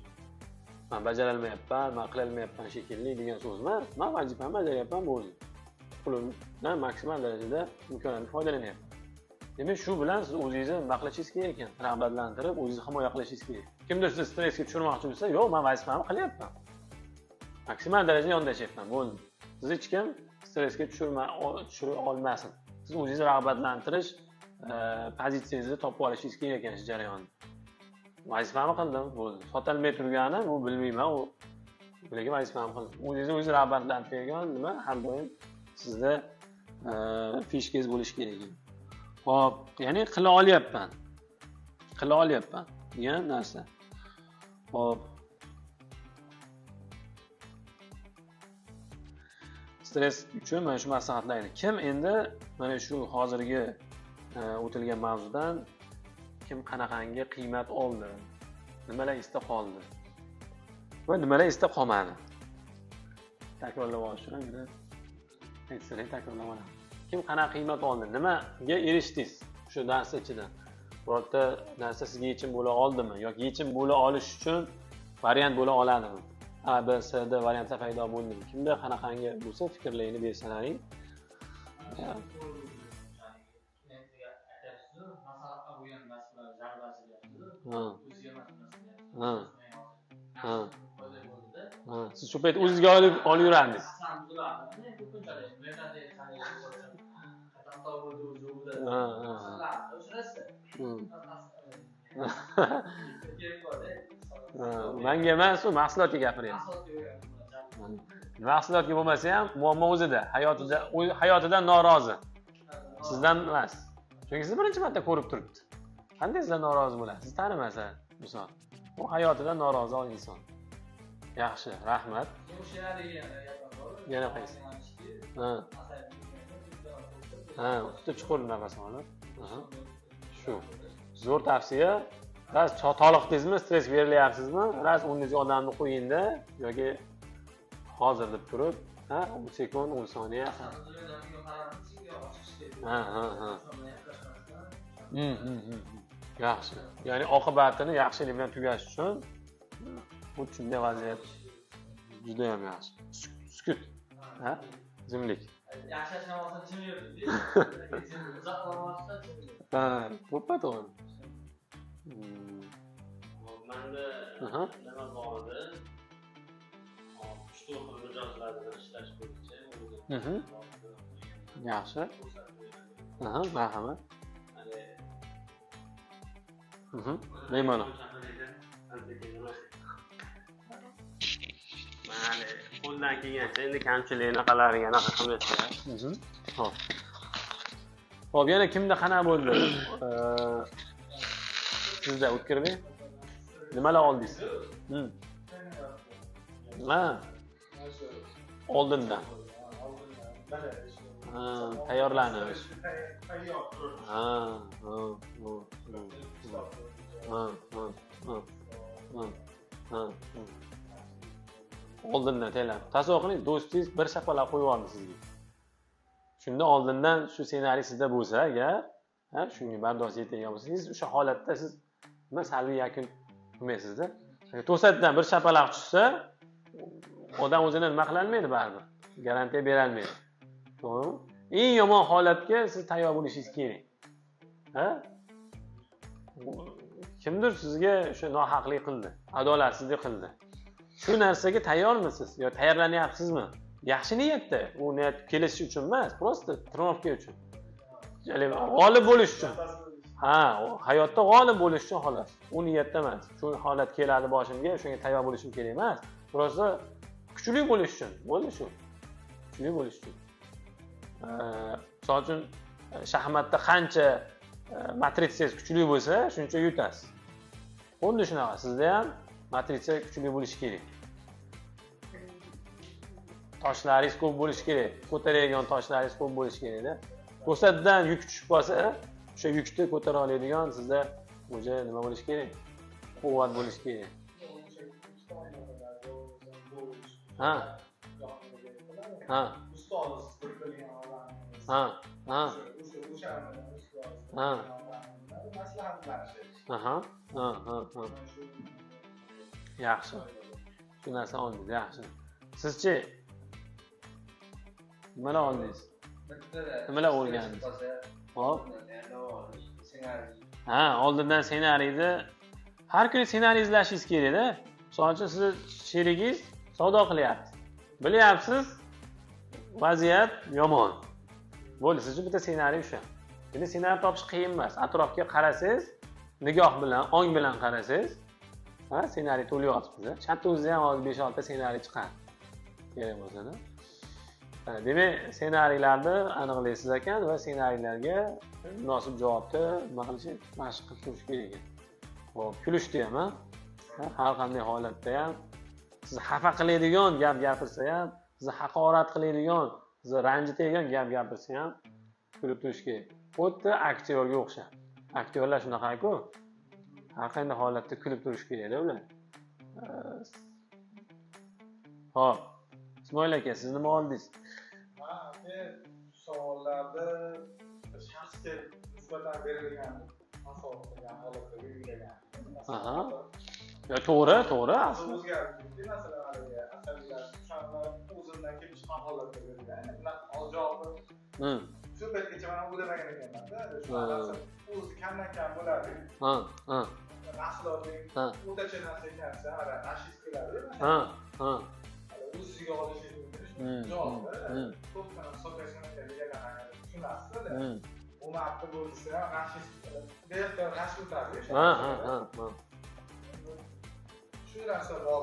Men bajarolmayapman, men qilolmayapman shekilli degan so'z emas. Men vazifamni bajaryapman, bo'ldi. Pulimdan maksimal darajada imkoniyatdan foydalanyapman. Demak, shu bilan siz o'zingizni nima qilishingiz kerak ekan? Rag'batlantirib, o'zingizni himoya qilishingiz kerak. Kimdir sizni stressga tushirmoqchi bo'lsa, yo'q, men vazifamni qilyapman. Maksimal darajada yondashyapman, bo'ldi. Sizni hech kim stressga tushira olmasin. Siz o'zingizni rag'batlantirish pozitsiyangizni topib olishingiz kerak ekan shu jarayonda. Vazifamni qildim, bo'ldi. Sotalmay turgani, bu bilmayman, u lekin vazifamni qildim. O'zingizni o'zingiz rag'batlantirgan nima har doim sizda fishkangiz bo'lishi kerak ekan. Xo'p, ya'ni qila olyapman. Qila olyapman degan narsa. Xo'p. Stress uchun mana shu maslahatlarni kim endi mana shu hozirgi o'tilgan mavzudan kim qanaqangi qiymat oldi, nimalar esda qoldi va nimalar esda qolmadi? Takrorlab olish uchun aytsangiz takrorlab olaman. Kim qanaqa qiymat oldi, nimaga erishdingiz shu dars ichidan? Birorta narsa sizga yechim bo'la oldimi yoki yechim bo'la olish uchun variant bo'la oladimi? A, B, C, D variantlar paydo bo'ldimi? Kimda qanaqangi bo'lsa fikrlaringni bersalaring. Siz shu payt o'zingizga olib yurardingiz. Menga emas, u mahsulotga gapiryapsiz. Mahsulotga bo'lmasa ham muammo o'zida, hayotidan norozi. Sizdan emas. Chunki sizni birinchi marta ko'rib turibdi. Qanday sizdan norozi bo'ladi? Siz tanimasa, misol. U hayotidan norozi inson. Yaxshi, rahmat. Yana qaysi? Ha, usta chuqur nafas olib. Shu. Zo'r tavsiya. Ras toliqdingizmi, stress berilyapsizmi? Ras o'rningizga odamni qo'yingda yoki hozir deb turib, ha, 10 sekund, 10 soniya. Ha. Yaxshi. Ya'ni oqibatini yaxshilik bilan tugash uchun bu shunday vaziyat juda ham yaxshi. Sukut. Ha? Jimlik. Yaxshi yashamoqdan jim yurdi. Ha, to'ppa-to'g'ri. Menda nima bor edi? Uchta xil mijozlar bilan ishlash bo'yicha. Yaxshi. Marhamat. Bemalol. Mana qo'ldan kelgancha endi kamchilik anaqalariga anaqa qilmaysiz. Xo'p. Xo'p, yana kimda qanaqa bo'ldi? Sizda O'tkirbek nimalar oldingiz? Ha. Oldindan. Ha, tayyorlanish. Ha. Oldindan tayyorlanib. Tasavvur qiling, do'stingiz bir shapaloq qo'yib yubordi sizga. Shunda oldindan shu ssenariy sizda bo'lsa agar, ha, shunga bardosh yetadigan bo'lsangiz, o'sha holatda siz nima salbiy yakun qilmaysizda. To'satdan bir shapaloq tushsa, odam o'zini nima qila olmaydi baribir. Garantiya bera olmaydi. To'g'rimi? Eng yomon holatga siz tayyor bo'lishingiz kerak. Ha? Kimdir sizga o'sha nohaqlik qildi, adolatsizlik qildi. Shu narsaga tayyormisiz yo tayyorlanyapsizmi? Yaxshi niyatda, u niyat kelishish uchun emas, просто trenirovka uchun. Ya'ni g'olib bo'lish uchun. Ha, hayotda g'olib bo'lish uchun xolos. U niyatda emas. Shu holat keladi boshimga, shunga tayyor bo'lishim kerak emas. Просто kuchli bo'lish uchun, bo'ldi shu. Kuchli bo'lish uchun. Misol uchun shaxmatda qancha matritsangiz kuchli bo'lsa, shuncha yutasiz. Xuddi shunaqa, sizda ham matritsa kuchli bo'lishi kerak. Toshlaringiz ko'p bo'lishi kerak, ko'taradigan toshlaringiz ko'p bo'lishi kerakda. To'satdan yuk tushib qolsa, o'sha yukni ko'tara oladigan sizda o'sha nima bo'lishi kerak? Quvvat bo'lishi kerak. Ha. Ha. Ustoz bilgan odamimiz. Ha. Ha. Ha. Maslahatlashish. Aha. Ha, ha, ha. Yaxshi. Shu narsa oldingiz, yaxshi. Sizchi nimalar oldingiz? Nimalar o'rgandingiz? Hop. Ha, oldindan ssenariyni har kuni ssenariy izlashingiz kerak-da. Misol uchun sizni sherigingiz savdo qilyapti. Bilyapsiz, vaziyat yomon. Bo'ldi, siz uchun bitta ssenariy o'sha. Endi ssenariy topish qiyin emas. Atrofga qarasangiz, nigoh bilan, ong bilan qarasangiz, ha, ssenariy to'lib yotibdi. Chatda o'zida ham hozir 5-6 ta ssenariy chiqadi. Kerak bo'lsa-da. Demak, ssenariylarni aniqlaysiz ekan va ssenariylarga munosib javobni nima qilish, mashq qilib turish kerak ekan. Xo'p, kulishdi ham, ha? Har qanday holatda ham sizni xafa qiladigan gap gapirsa ham, sizni haqorat qiladigan, sizni ranjitadigan gap gapirsa ham kulib turish kerak. Xuddi aktyorga o'xshab. Aktyorlar shunaqa-ku. Har qanday holatda kulib turish kerak-da ular. Xo'p, Ismoil aka, siz nima oldingiz? Men savollarda shaxsga nisbatan berilgan tasavvur qilgan holatda belgilagan. Aha. Ya to'g'ri, to'g'ri aslida. O'zgarib ketdi, masalan, haligi asabiylashish o'shanda o'zimdan kelib chiqqan holatda berilgan. Bunaqa javobi. Shu paytgacha men o'ylamagan ekanman-da. Shu narsa o'zi kamdan-kam bo'ladi. Ha, ha. Mahsulotning o'rtacha narsa ekansa, hali g'ashingiz keladi. Ha, ha. O'ziga olishingiz mumkin. Javobi to'xtana hisoblashgan deganlar tushunasiz. Bu marta bo'lsa, g'ashingiz bextiyor g'ash o'tadi. Ha, ha, ha, ha. Shu narsa bor.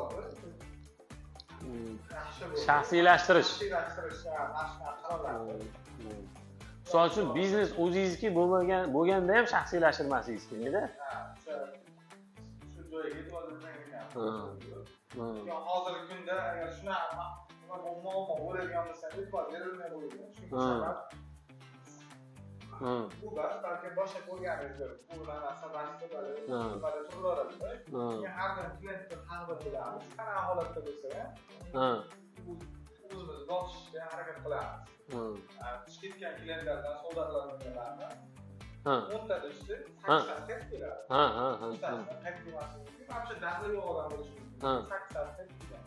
Shaxsiylashtirish. Shaxsiylashtirish, qarorlar. Misol uchun biznes o'zingizniki bo'lganda ham shaxsiylashtirmasligingiz kerak-da. Ha, shu joyga yetib olgan ekan. Hozirgi kunda agar shunaqa muammo bo'ladigan bo'lsa, e'tibor berilmay qo'yilgan. Chunki sabab bu balki boshqa ko'rganingizdir. Bu narsa nimada turilaveradi. Keyin har doim klientni taqdir bilamiz. Qanaqa holatda bo'lsa ham o'zimiz bosishga harakat qilamiz. Tushib ketgan klientlardan savdo qiladiganlarni 10tada ishda 8tasi qaytib keladi. Ha, ha, ha. Qaytib kelmasligi mumkin. Вообще daxli yo'q odam bo'lishi mumkin. 8tasi qaytib kelgan.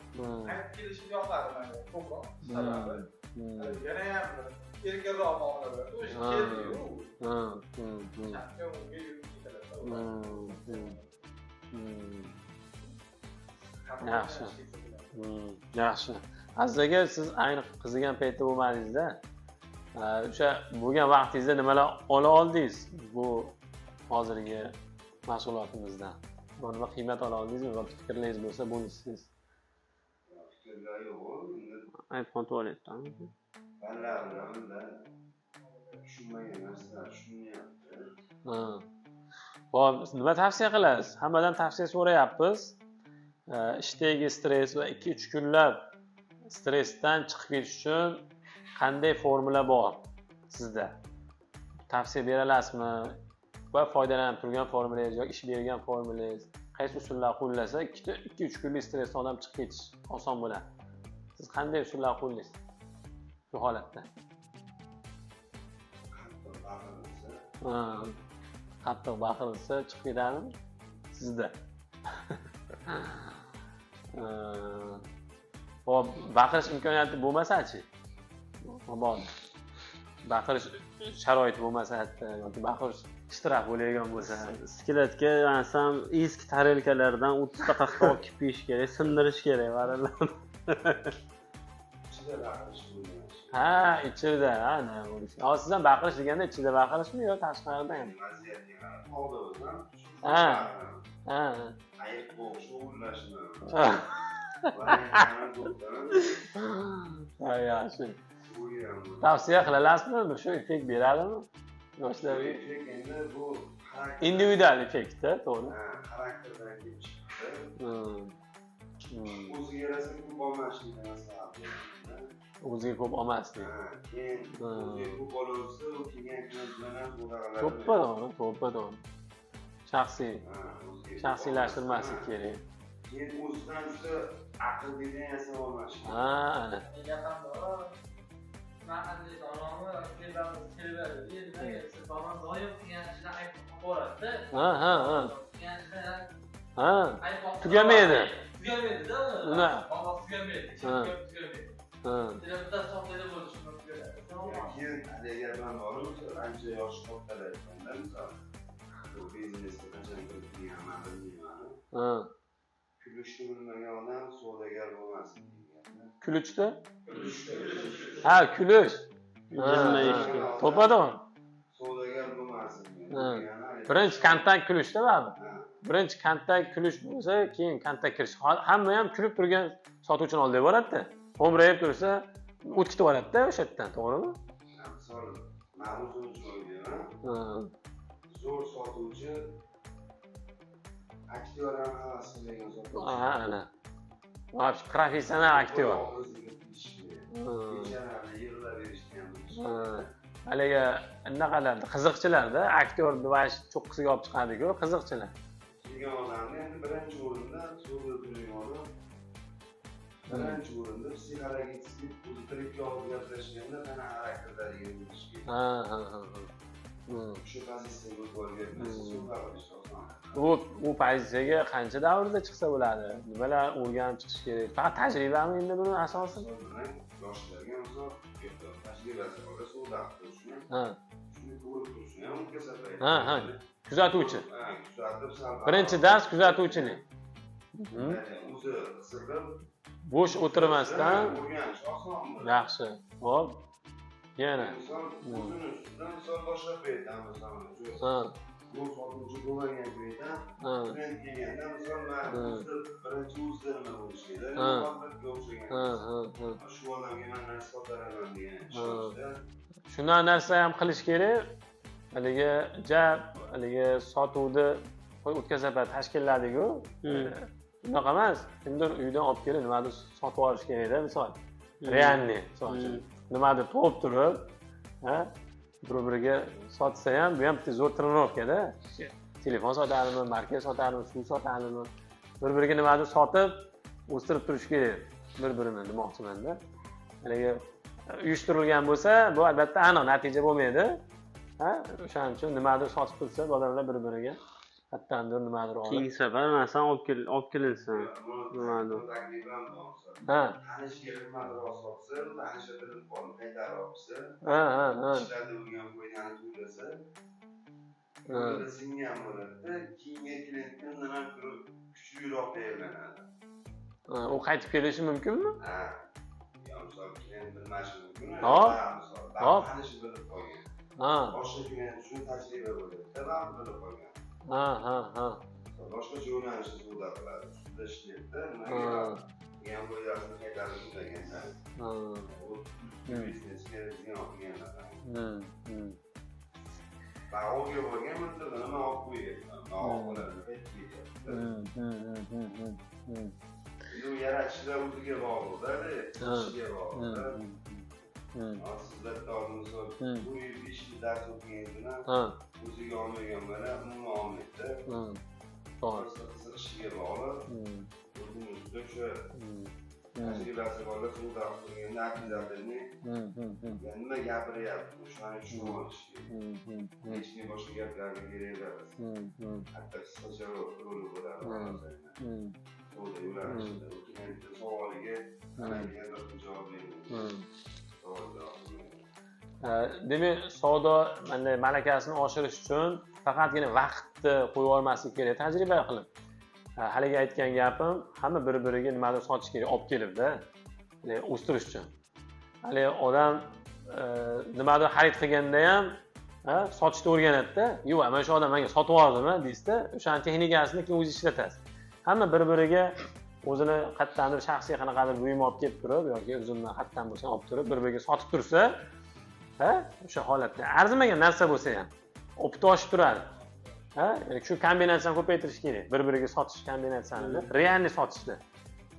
Qaytib kelishi yoqadi menga ko'proq. Sababi yana ham bir erkinroq muomala bo'ladi. O'sha keldi-yu. Chapga unga yurib ketadi. Yaxshi. Yaxshi. Aziz aka, siz ayni qizigan paytda bo'lmadingiz-da. O'sha bo'lgan vaqtingizda nimalar ola oldingiz bu hozirgi mashg'ulotimizdan? Nima qiymat ola oldingizmi? Yoki fikrlaringiz bo'lsa bo'lishsiz. Fikrlar yo'q. iPhone tualetdami? Fanlar bilan tushunmagan narsalar tushunyapti. Ha. Xo'p, nima tavsiya qilasiz? Hammadan tavsiya so'rayapmiz. Ishdagi stress va 2-3 kunlab stressdan chiqib ketish uchun qanday formula bor sizda? Tavsiya bera olasizmi? Va foydalanib turgan formulangiz yoki ish bergan formulangiz, qaysi usullar qo'llasa 2-3 kunlik stressdan odam chiqib ketish oson bo'ladi. Siz qanday usullar qo'llaysiz shu holatda? Qattiq baqirilsa chiqib ketadimi sizda? Xo'p, baqirish imkoniyati bo'lmasa-chi? Mabodo baqirish sharoiti bo'lmasa hatto yoki baqirish ishtirok bo'ladigan bo'lsa, skeletga masalan eski tarelkalardan 30 ta qahva olib kelib yeyish kerak, sindirish kerak baribir. Ichida baqirish bo'lmaydi. Ha, ichida, ha, nima bo'lishi. Hozir siz ham baqirish deganda ichida baqirishmi yo tashqarida ham? Vaziyatga qarab tog'da o'zim. Ha. Ha. Ayiq bo'lish, o'g'irlashni. Ha, yaxshi. Tavsiya qila olasizmi? Shu effekt beradimi? Yoshlarga endi bu individual effektda, to'g'ri. Ha, xarakterdan kelib chiqadi. O'ziga yarasha ko'p olmaslikni maslahat beraman. O'ziga ko'p olmaslik. Ha, keyin o'ziga ko'p olaversa, u kelgan klient bilan ham to'ppa to'g'ri, to'ppa to'g'ri. Shaxsiy. Shaxsiylashtirmaslik kerak. Keyin o'zidan juda aqllidan yasab olmash. Ha, ana. Ha, ha, ha. Ha. Tugamaydi. Tugamaydi-da. Uni. Tugamaydi. Tugamaydi. Ha. Keyin haligi gapam bor, ancha yoshi kattalar aytganda, misol bu biznesda qanchalik kirib kelganman bilmayman. Ha. Kulishni bilmagan odam savdogar bo'lmasin degan. Kulishda? Ha, kulish. Jilmayishga. To'ppa-to'g'ri. Savdogar bo'lmasin degan. Birinchi kontakt kulishda baribir. Birinchi kontakt kulish bo'lsa, keyin kontakt kirish. Hamma ham kulib turgan sotuvchini oldiga boradi-da. Xo'mrayib tursa, o'tkitib yuboradi-da o'sha yerdan, to'g'rimi? Misol, men o'zim uchun o'ylayman. Zo'r sotuvchi aktyor ham havas qilgan sotuvchi. Ha, ana. Вообще professional aktyor. Haligi anaqalarda, qiziqchilarda, aktyor devash cho'qqisiga olib chiqadi-ku, qiziqchilar. Kelgan odamni endi birinchi o'rinda so'zda turgan odam birinchi o'rinda psixologik o'zi tirik og'iz gaplashganda qanaqa xarakterdaligini bilish kerak. Ha, ha, ha. Shu pozitsiyaga o'tib olgan savdo qilish oson. U pozitsiyaga qancha davrda chiqsa bo'ladi? Nimalar o'rganib chiqish kerak? Faqat tajribami endi buni asosi? Yoshlarga misol tajribasi bor, savdo qilishni. Ha. Shuni ko'rib turishni ham o'tkazadi. Ha, ha. Kuzatuvchi. Ha, kuzatib sal. Birinchi dars kuzatuvchilik. O'zi qiziqib bo'sh o'tirmasdan o'rganish osonmi? Yaxshi. Xo'p. Yana misol o'zini ustidan misol boshlab beradi, misol. Ha. Bu sotuvchi bo'lmagan paytda, klient kelganda misol men birinchi o'zida nima bo'lishi kerak? Muhabbatga o'xshagan. Ha, ha, ha. Shu odamga men narsa sotaraman degan ishonchda. Shundan narsa ham qilish kerak. Haligi ja haligi sotuvni o'tkazib tashkilladiku. Unaqa emas. Kimdir uydan olib kelib nimadir sotib olish kerakda, misol. Realniy, misol uchun. Nimadir to'p turib, ha, bir-biriga sotsa ham, bu ham bitta zo'r trenirovkada. Telefon sotadimi, marka sotadimi, suv sotadimi, bir-biriga nimadir sotib o'stirib turish kerak bir-birini demoqchiman-da. Haligi uyushtirilgan bo'lsa, bu albatta aniq natija bo'lmaydi. Ha, o'shaning uchun nimadir sotib tursa, odamlar bir-biriga qattandir nimadir olib. Keyingi safar masalan olib kelinsin. Nimadir. Ha. Tanishiga qimmatroq sotsa, tanishi bilib qolib qaytarib olsa. Ha, ha, ha. Ishlarda bo'lgan foydani to'lasa, o'zida singan bo'ladi-da, keyingi klientga undan ham ko'ra kuchliroq tayyorlanadi. U qaytib kelishi mumkinmi? Ha. Yo, misol klient bilmashi mumkin. Hop. Hop. Tanishi bilib qolgan. Ha. Boshqa klient uchun tajriba bo'ladi-da, baribir bilib qolgan. Ha, ha, ha. Boshqacha yo'nalishda savdo qiladi, ustida ishlaydi-da, nimaga degan foydasini qaytarib to'laganda. U biznesga ziyon qilgan. Bag'oga borgan mintada nima olib qo'yyapman, bag'o bo'ladi, qaytib kelyapti. Bu yaratishlar o'ziga bog'liq-da, ishiga bog'liq-da. Sizlar oldin misol bu 5 yil dars o'qigan bilan o'ziga olmagan bilan umuman olmaydi. To'g'ri. Qiziqishiga bog'liq. O'zini ustida o'sha tajribasi borlar savdo qilganda akizatini nima gapiryapti, o'shani tushunib olish kerak. Hech kim boshqa gaplarga kerak emas. Hatto qisqacha roli bo'ladi. Savdo yo'nalishida u klientni savoliga qanaqadir bir javob beradi. Demak, savdo mana malakasini oshirish uchun faqatgina vaqtni qo'yib yubormaslik kerak, tajriba qilib. Haligi aytgan gapim, hamma bir-biriga nimadir sotish kerak, olib kelibda, o'stirish uchun. Hali odam nimadir xarid qilganda ham sotishni o'rganadi-da. Yo'q, mana shu odam menga sotib yubordimi deysizda, o'shani texnikasini keyin o'zingiz ishlatasiz. Hamma bir-biriga o'zini qayerdandir shaxsiy qanaqadir buyum olib kelib turib yoki o'zimdan qayerdan bo'lsa olib turib bir-biriga sotib tursa, ha, o'sha holatda arzimagan narsa bo'lsa ham opti oshib turadi. Ha, ya'ni shu kombinatsiyani ko'paytirish kerak. Bir-biriga sotish kombinatsiyasini, realniy sotishni.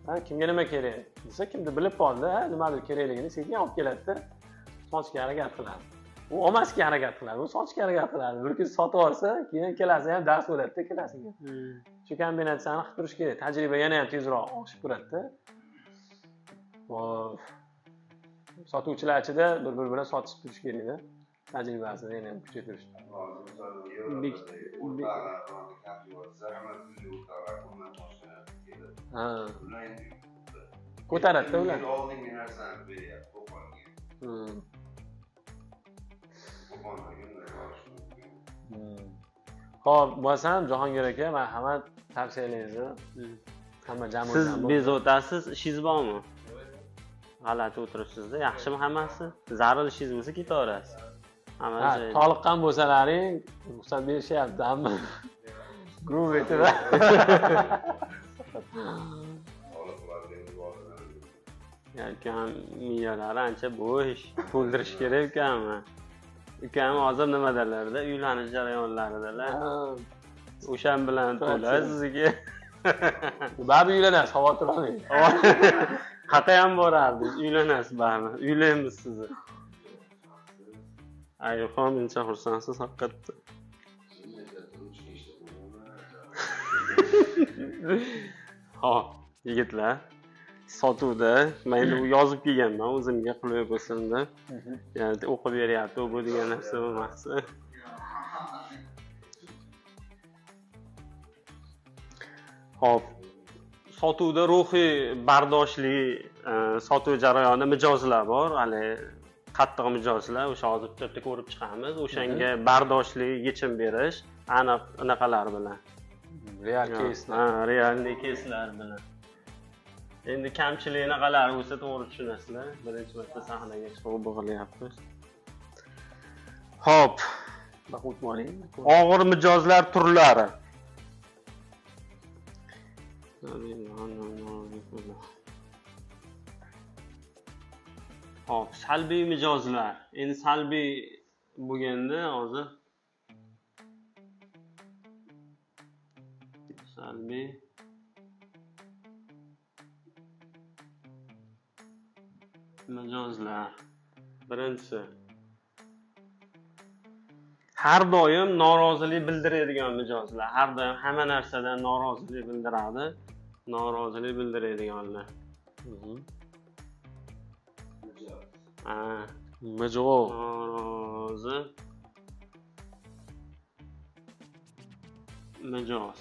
Ha, kimga nima kerak desa, kimdir bilib qoldi, ha, nimadir kerakligini sekin olib keladi-da, sotishga harakat qiladi. U olmasga harakat qiladi, u sotishga harakat qiladi. Bir kun sotib olsa, keyin ikkalasi ham dars bo'ladi-da ikkalasiga. Shu kombinatsiyani qilib turish kerak. Tajriba yana ham tezroq oshib turadi-da. Sotuvchilar ichida bir-biri bilan sotishib turish kerak-da. Tajribasini yana ham kuchaytirish. Ha. Ko'taradi-da ular. Oldingi narsani beryapti, qo'polga. Xo'p, bo'lsam Jahongir aka, marhamat, tavsiyalaringizni. Hamma jam Siz bezovtasiz, ishingiz bormi? G'alati o'tiribsiz-da, yaxshimi hammasi? Zarur ishingiz bo'lsa ketaverasiz. Hamma joyda. Toliqqan bo'lsalaring, ruxsat berishyapti hamma. Groove etib. Ukam miyalari ancha bo'sh, to'ldirish kerak ukamni. Ukam hozir nimadalarda, uylanish jarayonlaridalar. O'shan bilan to'la sizniki. Baribir uylanasiz, xavotir olmang. Qayerga ham borardik, uylanasiz baribir. Uylaymiz sizni. Ayubxon, uncha xursandsiz haqiqatda. Xo'p, yigitlar, sotuvda men endi yozib kelganman o'zimga qulay bo'lsin deb. Ya'ni o'qib beryapti, bu degan narsa bo'lmasa. Xo'p, sotuvda ruhiy bardoshli sotuv jarayonida mijozlar bor, hali qattiq mijozlar, o'sha hozir bitta ko'rib chiqamiz. O'shanga bardoshli yechim berish aniq anaqalar bilan. Real keyslar. Ha, realniy keyslar bilan. Endi kamchilik anaqalar bo'lsa to'g'ri tushunasizlar. Birinchi marta sahnaga chiqib bo'g'ilyapti. Xo'p, og'ir mijozlar turlari. Xo'p, salbiy mijozlar. Endi salbiy bo'lganda hozir salbiy mijozlar. Birinchisi, har doim norozilik bildiradigan mijozlar. Har doim hamma narsadan norozilik bildiradi. Norozilik bildiradiganlar. Mijoz. Norozi mijoz.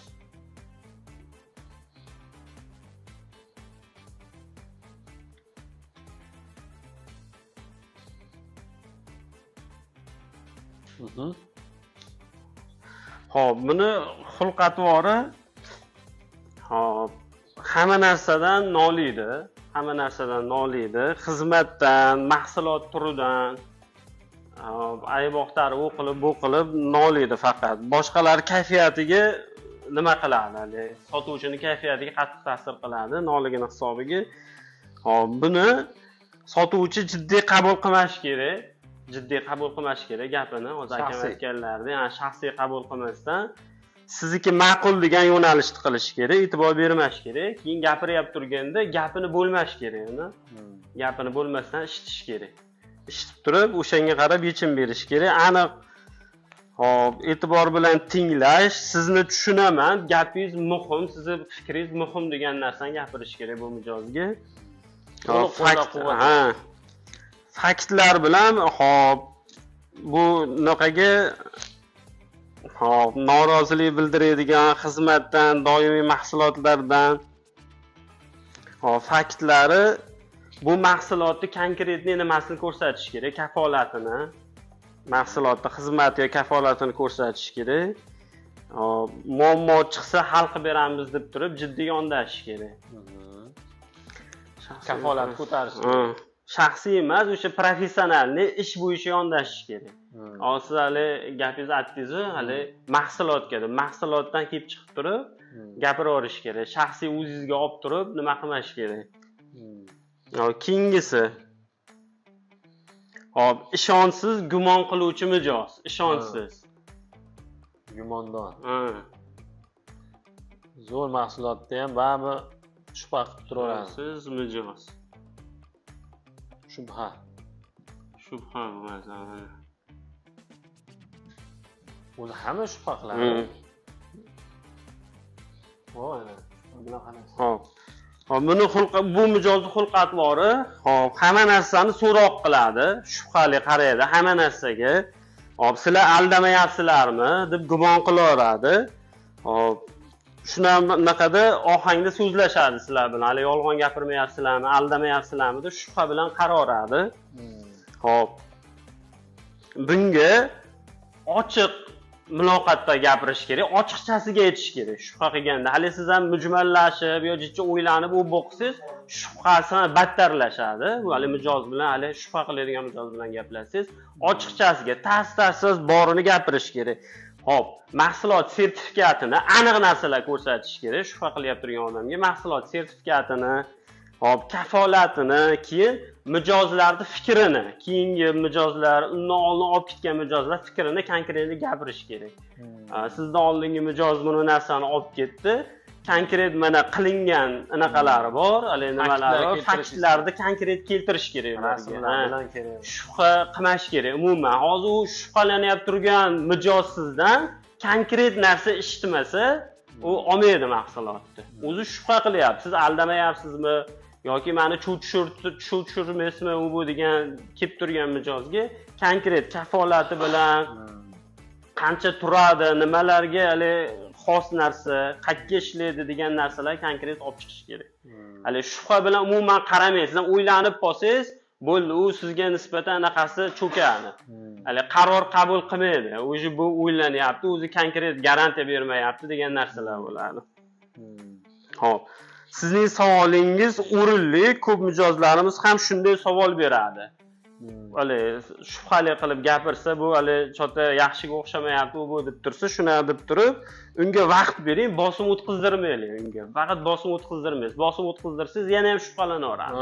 Xo'p, buni xulq-atvori, xo'p, hamma narsadan noliydi, hamma narsadan noliydi, xizmatdan, mahsulot turidan, xo'p, ayb oqtarib, u qilib, bu qilib noliydi faqat. Boshqalar kayfiyatiga nima qiladi? Hali sotuvchining kayfiyatiga qattiq ta'sir qiladi, noligini hisobiga. Xo'p, buni sotuvchi jiddiy qabul qilmash kerak. Jiddiy qabul qilmash kerak gapini, hozir akam aytganlarida, ya'ni shaxsiy qabul qilmasdan sizniki ma'qul degan yo'nalishni qilish kerak, e'tibor bermash kerak. Keyin gapiryapti turganda gapini bo'lmash kerak, uni. Gapini bo'lmasdan eshitish kerak. Eshitib turib, o'shanga qarab yechim berish kerak. Aniq, xo'p, e'tibor bilan tinglash, sizni tushunaman, gapingiz muhim, sizni fikringiz muhim degan narsani gapirish kerak bu mijozga. Fakt, ha. Faktlar bilan, xo'p, bu naqaga, xo'p, norozilik bildiradigan xizmatdan, doimiy mahsulotlardan, xo'p, faktlari bu mahsulotni konkretniy nimasini ko'rsatish kerak, kafolatini, mahsulotni xizmati yo kafolatini ko'rsatish kerak. Xo'p, muammo chiqsa hal qilib beramiz deb turib jiddiy yondashish kerak. Kafolat ko'tarish kerak. Shaxsiy emas, o'sha professionalni ish bo'yicha yondashish kerak. Hozir siz hali gapingizni aytdingiz-ku, hali mahsulotga deb, mahsulotdan kelib chiqib turib gapiraverish kerak. Shaxsiy o'zingizga olib turib nima qilmash kerak. Keyingisi. Hop, ishonchsiz gumon qiluvchi mijoz, ishonchsiz. Gumondor. Zo'r mahsulotda ham baribir shubha qilib turaveradi. Siz mijoz. Shubha. Shubha bo'lmasa. O'zi hamma shubha qiladi. Ana bunaqa narsa. Xo'p. Xo'p, buni bu mijozni xulq-atvori, xo'p, hamma narsani so'roq qiladi, shubhali qaraydi hamma narsaga. Xo'p, sizlar aldamayapsizlarmi deb gumon qilaveradi. Xo'p, shunaqada ohangda so'zlashadi sizlar bilan. Hali yolg'on gapirmayapsizlarmi, aldamayapsizlarmi deb shubha bilan qaraveradi. Xo'p. Bunga ochiq muloqotda gapirish kerak, ochiqchasiga aytish kerak. Shubha qilganda, hali siz ham mujmallashib yo jicha o'ylanib u bo'qsiz, shubhasi battarlashadi. Bu hali mijoz bilan, hali shubha qiladigan mijoz bilan gaplashsangiz, ochiqchasiga tas-tas borini gapirish kerak. Xo'p, mahsulot sertifikatini aniq narsalar ko'rsatish kerak. Shubha qilyapti turgan odamga mahsulot sertifikatini, xo'p, kafolatini, keyin mijozlarning fikrini, keyingi mijozlar, undan oldin olib ketgan mijozlar fikrini konkretli gapirish kerak. Sizdan oldingi mijoz buni narsani olib ketdi, konkret mana qilingan anaqalari bor, hali nimalari bor, faktlarni konkret keltirish kerak Rasmlar bilan kerak. Shubha qilmash kerak umuman. Hozir u shubhalanyapti turgan mijoz sizdan konkret narsa eshitmasa, u olmaydi mahsulotni. O'zi shubha qilyapti, siz aldamayapsizmi yoki meni chuv tushirmaysizmi u bu degan kelib turgan mijozga konkret kafolati bilan qancha turadi, nimalarga hali xos narsa, qayerga ishlaydi degan narsalar konkret olib chiqish kerak. Hali shubha bilan umuman qaramaysiz, o'ylanib qolsangiz bo'ldi, u sizga nisbatan anaqasi cho'kadi. Hali qaror qabul qilmaydi. O'zi bu o'ylanyapti, o'zi konkret garantiya bermayapti degan narsalar bo'ladi. Xo'p. Sizning savolingiz o'rinli, ko'p mijozlarimiz ham shunday savol beradi. Hali shubhali qilib gapirsa, bu hali chota yaxshiga o'xshamayapti, u bu deb tursa, shuna deb turib, unga vaqt bering, bosim o'tkazdirmaylik unga. Faqat bosim o'tkazdirmaysiz. Bosim o'tkazdirsangiz yana ham shubhalanaveradi.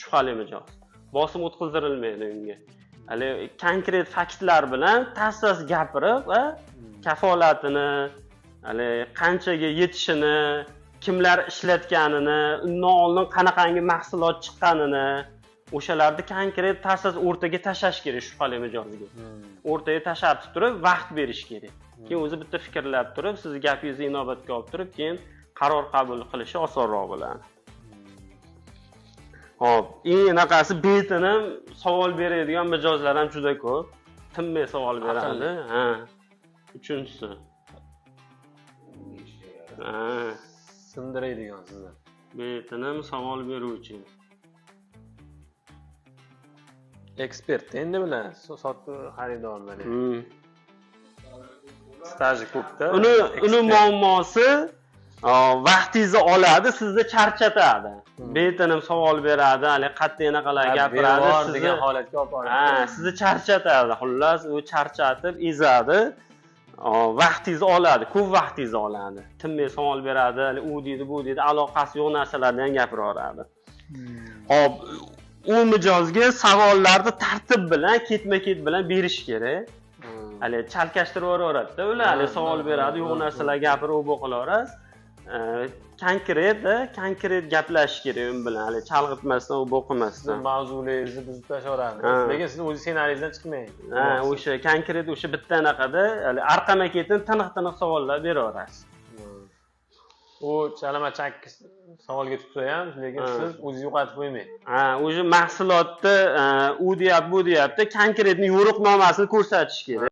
Shubhali mijoz. Bosim o'tkazdirilmaydi unga. Hali konkret faktlar bilan tas-tas gapirib, kafolatini, hali qanchaga yetishini, kimlar ishlatganini, undan oldin qanaqangi mahsulot chiqqanini, o'shalarni konkret tas-tas o'rtaga tashlash kerak shubhali mijozga. O'rtaga tashlab turib, vaqt berish kerak. Keyin o'zi bitta fikrlab turib, sizni gapingizni inobatga olib turib, keyin qaror qabul qilishi osonroq bo'ladi. Xo'p, eng anaqasi betini savol beradigan mijozlar ham juda ko'p. Tinmay savol beradi. Ha. Uchinchisi. Ha. Sindiradigan sizni. Betinim savol beruvchi. Ekspert endi bilan sotib xaridorlar. Staji ko'pda. Uni muammosi vaqtingizni oladi, sizni charchatadi. Betinim savol beradi, hali qat'iy anaqalar gapiradi, sizni degan holatga olib boradi. Ha, sizni charchatadi. Xullas, u charchatib ezadi. Vaqtingizni oladi, ko'p vaqtingizni oladi. Tinmay savol beradi, hali u deydi, bu deydi, aloqasi yo'q narsalarni ham gapiraveradi. Xo'p, u mijozga savollarni tartib bilan, ketma-ket bilan berish kerak. Hali chalkashtirib yuboraveradi-da, ular hali savol beradi, yo'q narsalar gapirib u bo'qilaverasiz. Konkret gaplashish kerak u bilan, hali chalg'itmasdan, u bo'qilmasdan. Mavzulingizni buzib tashlaveradi. Lekin siz o'zingiz ssenariyingizdan chiqmang. Ha, o'sha konkret o'sha bitta anaqada hali arqama-ketin tiniq-tiniq savollar beraverasiz. U chalama-chak savolga tutsa ham, lekin siz o'zingiz yo'qotib qo'ymang. Ha, o'sha mahsulotni u deyapti, bu deyapti, konkretni yo'riqnomasini ko'rsatish kerak.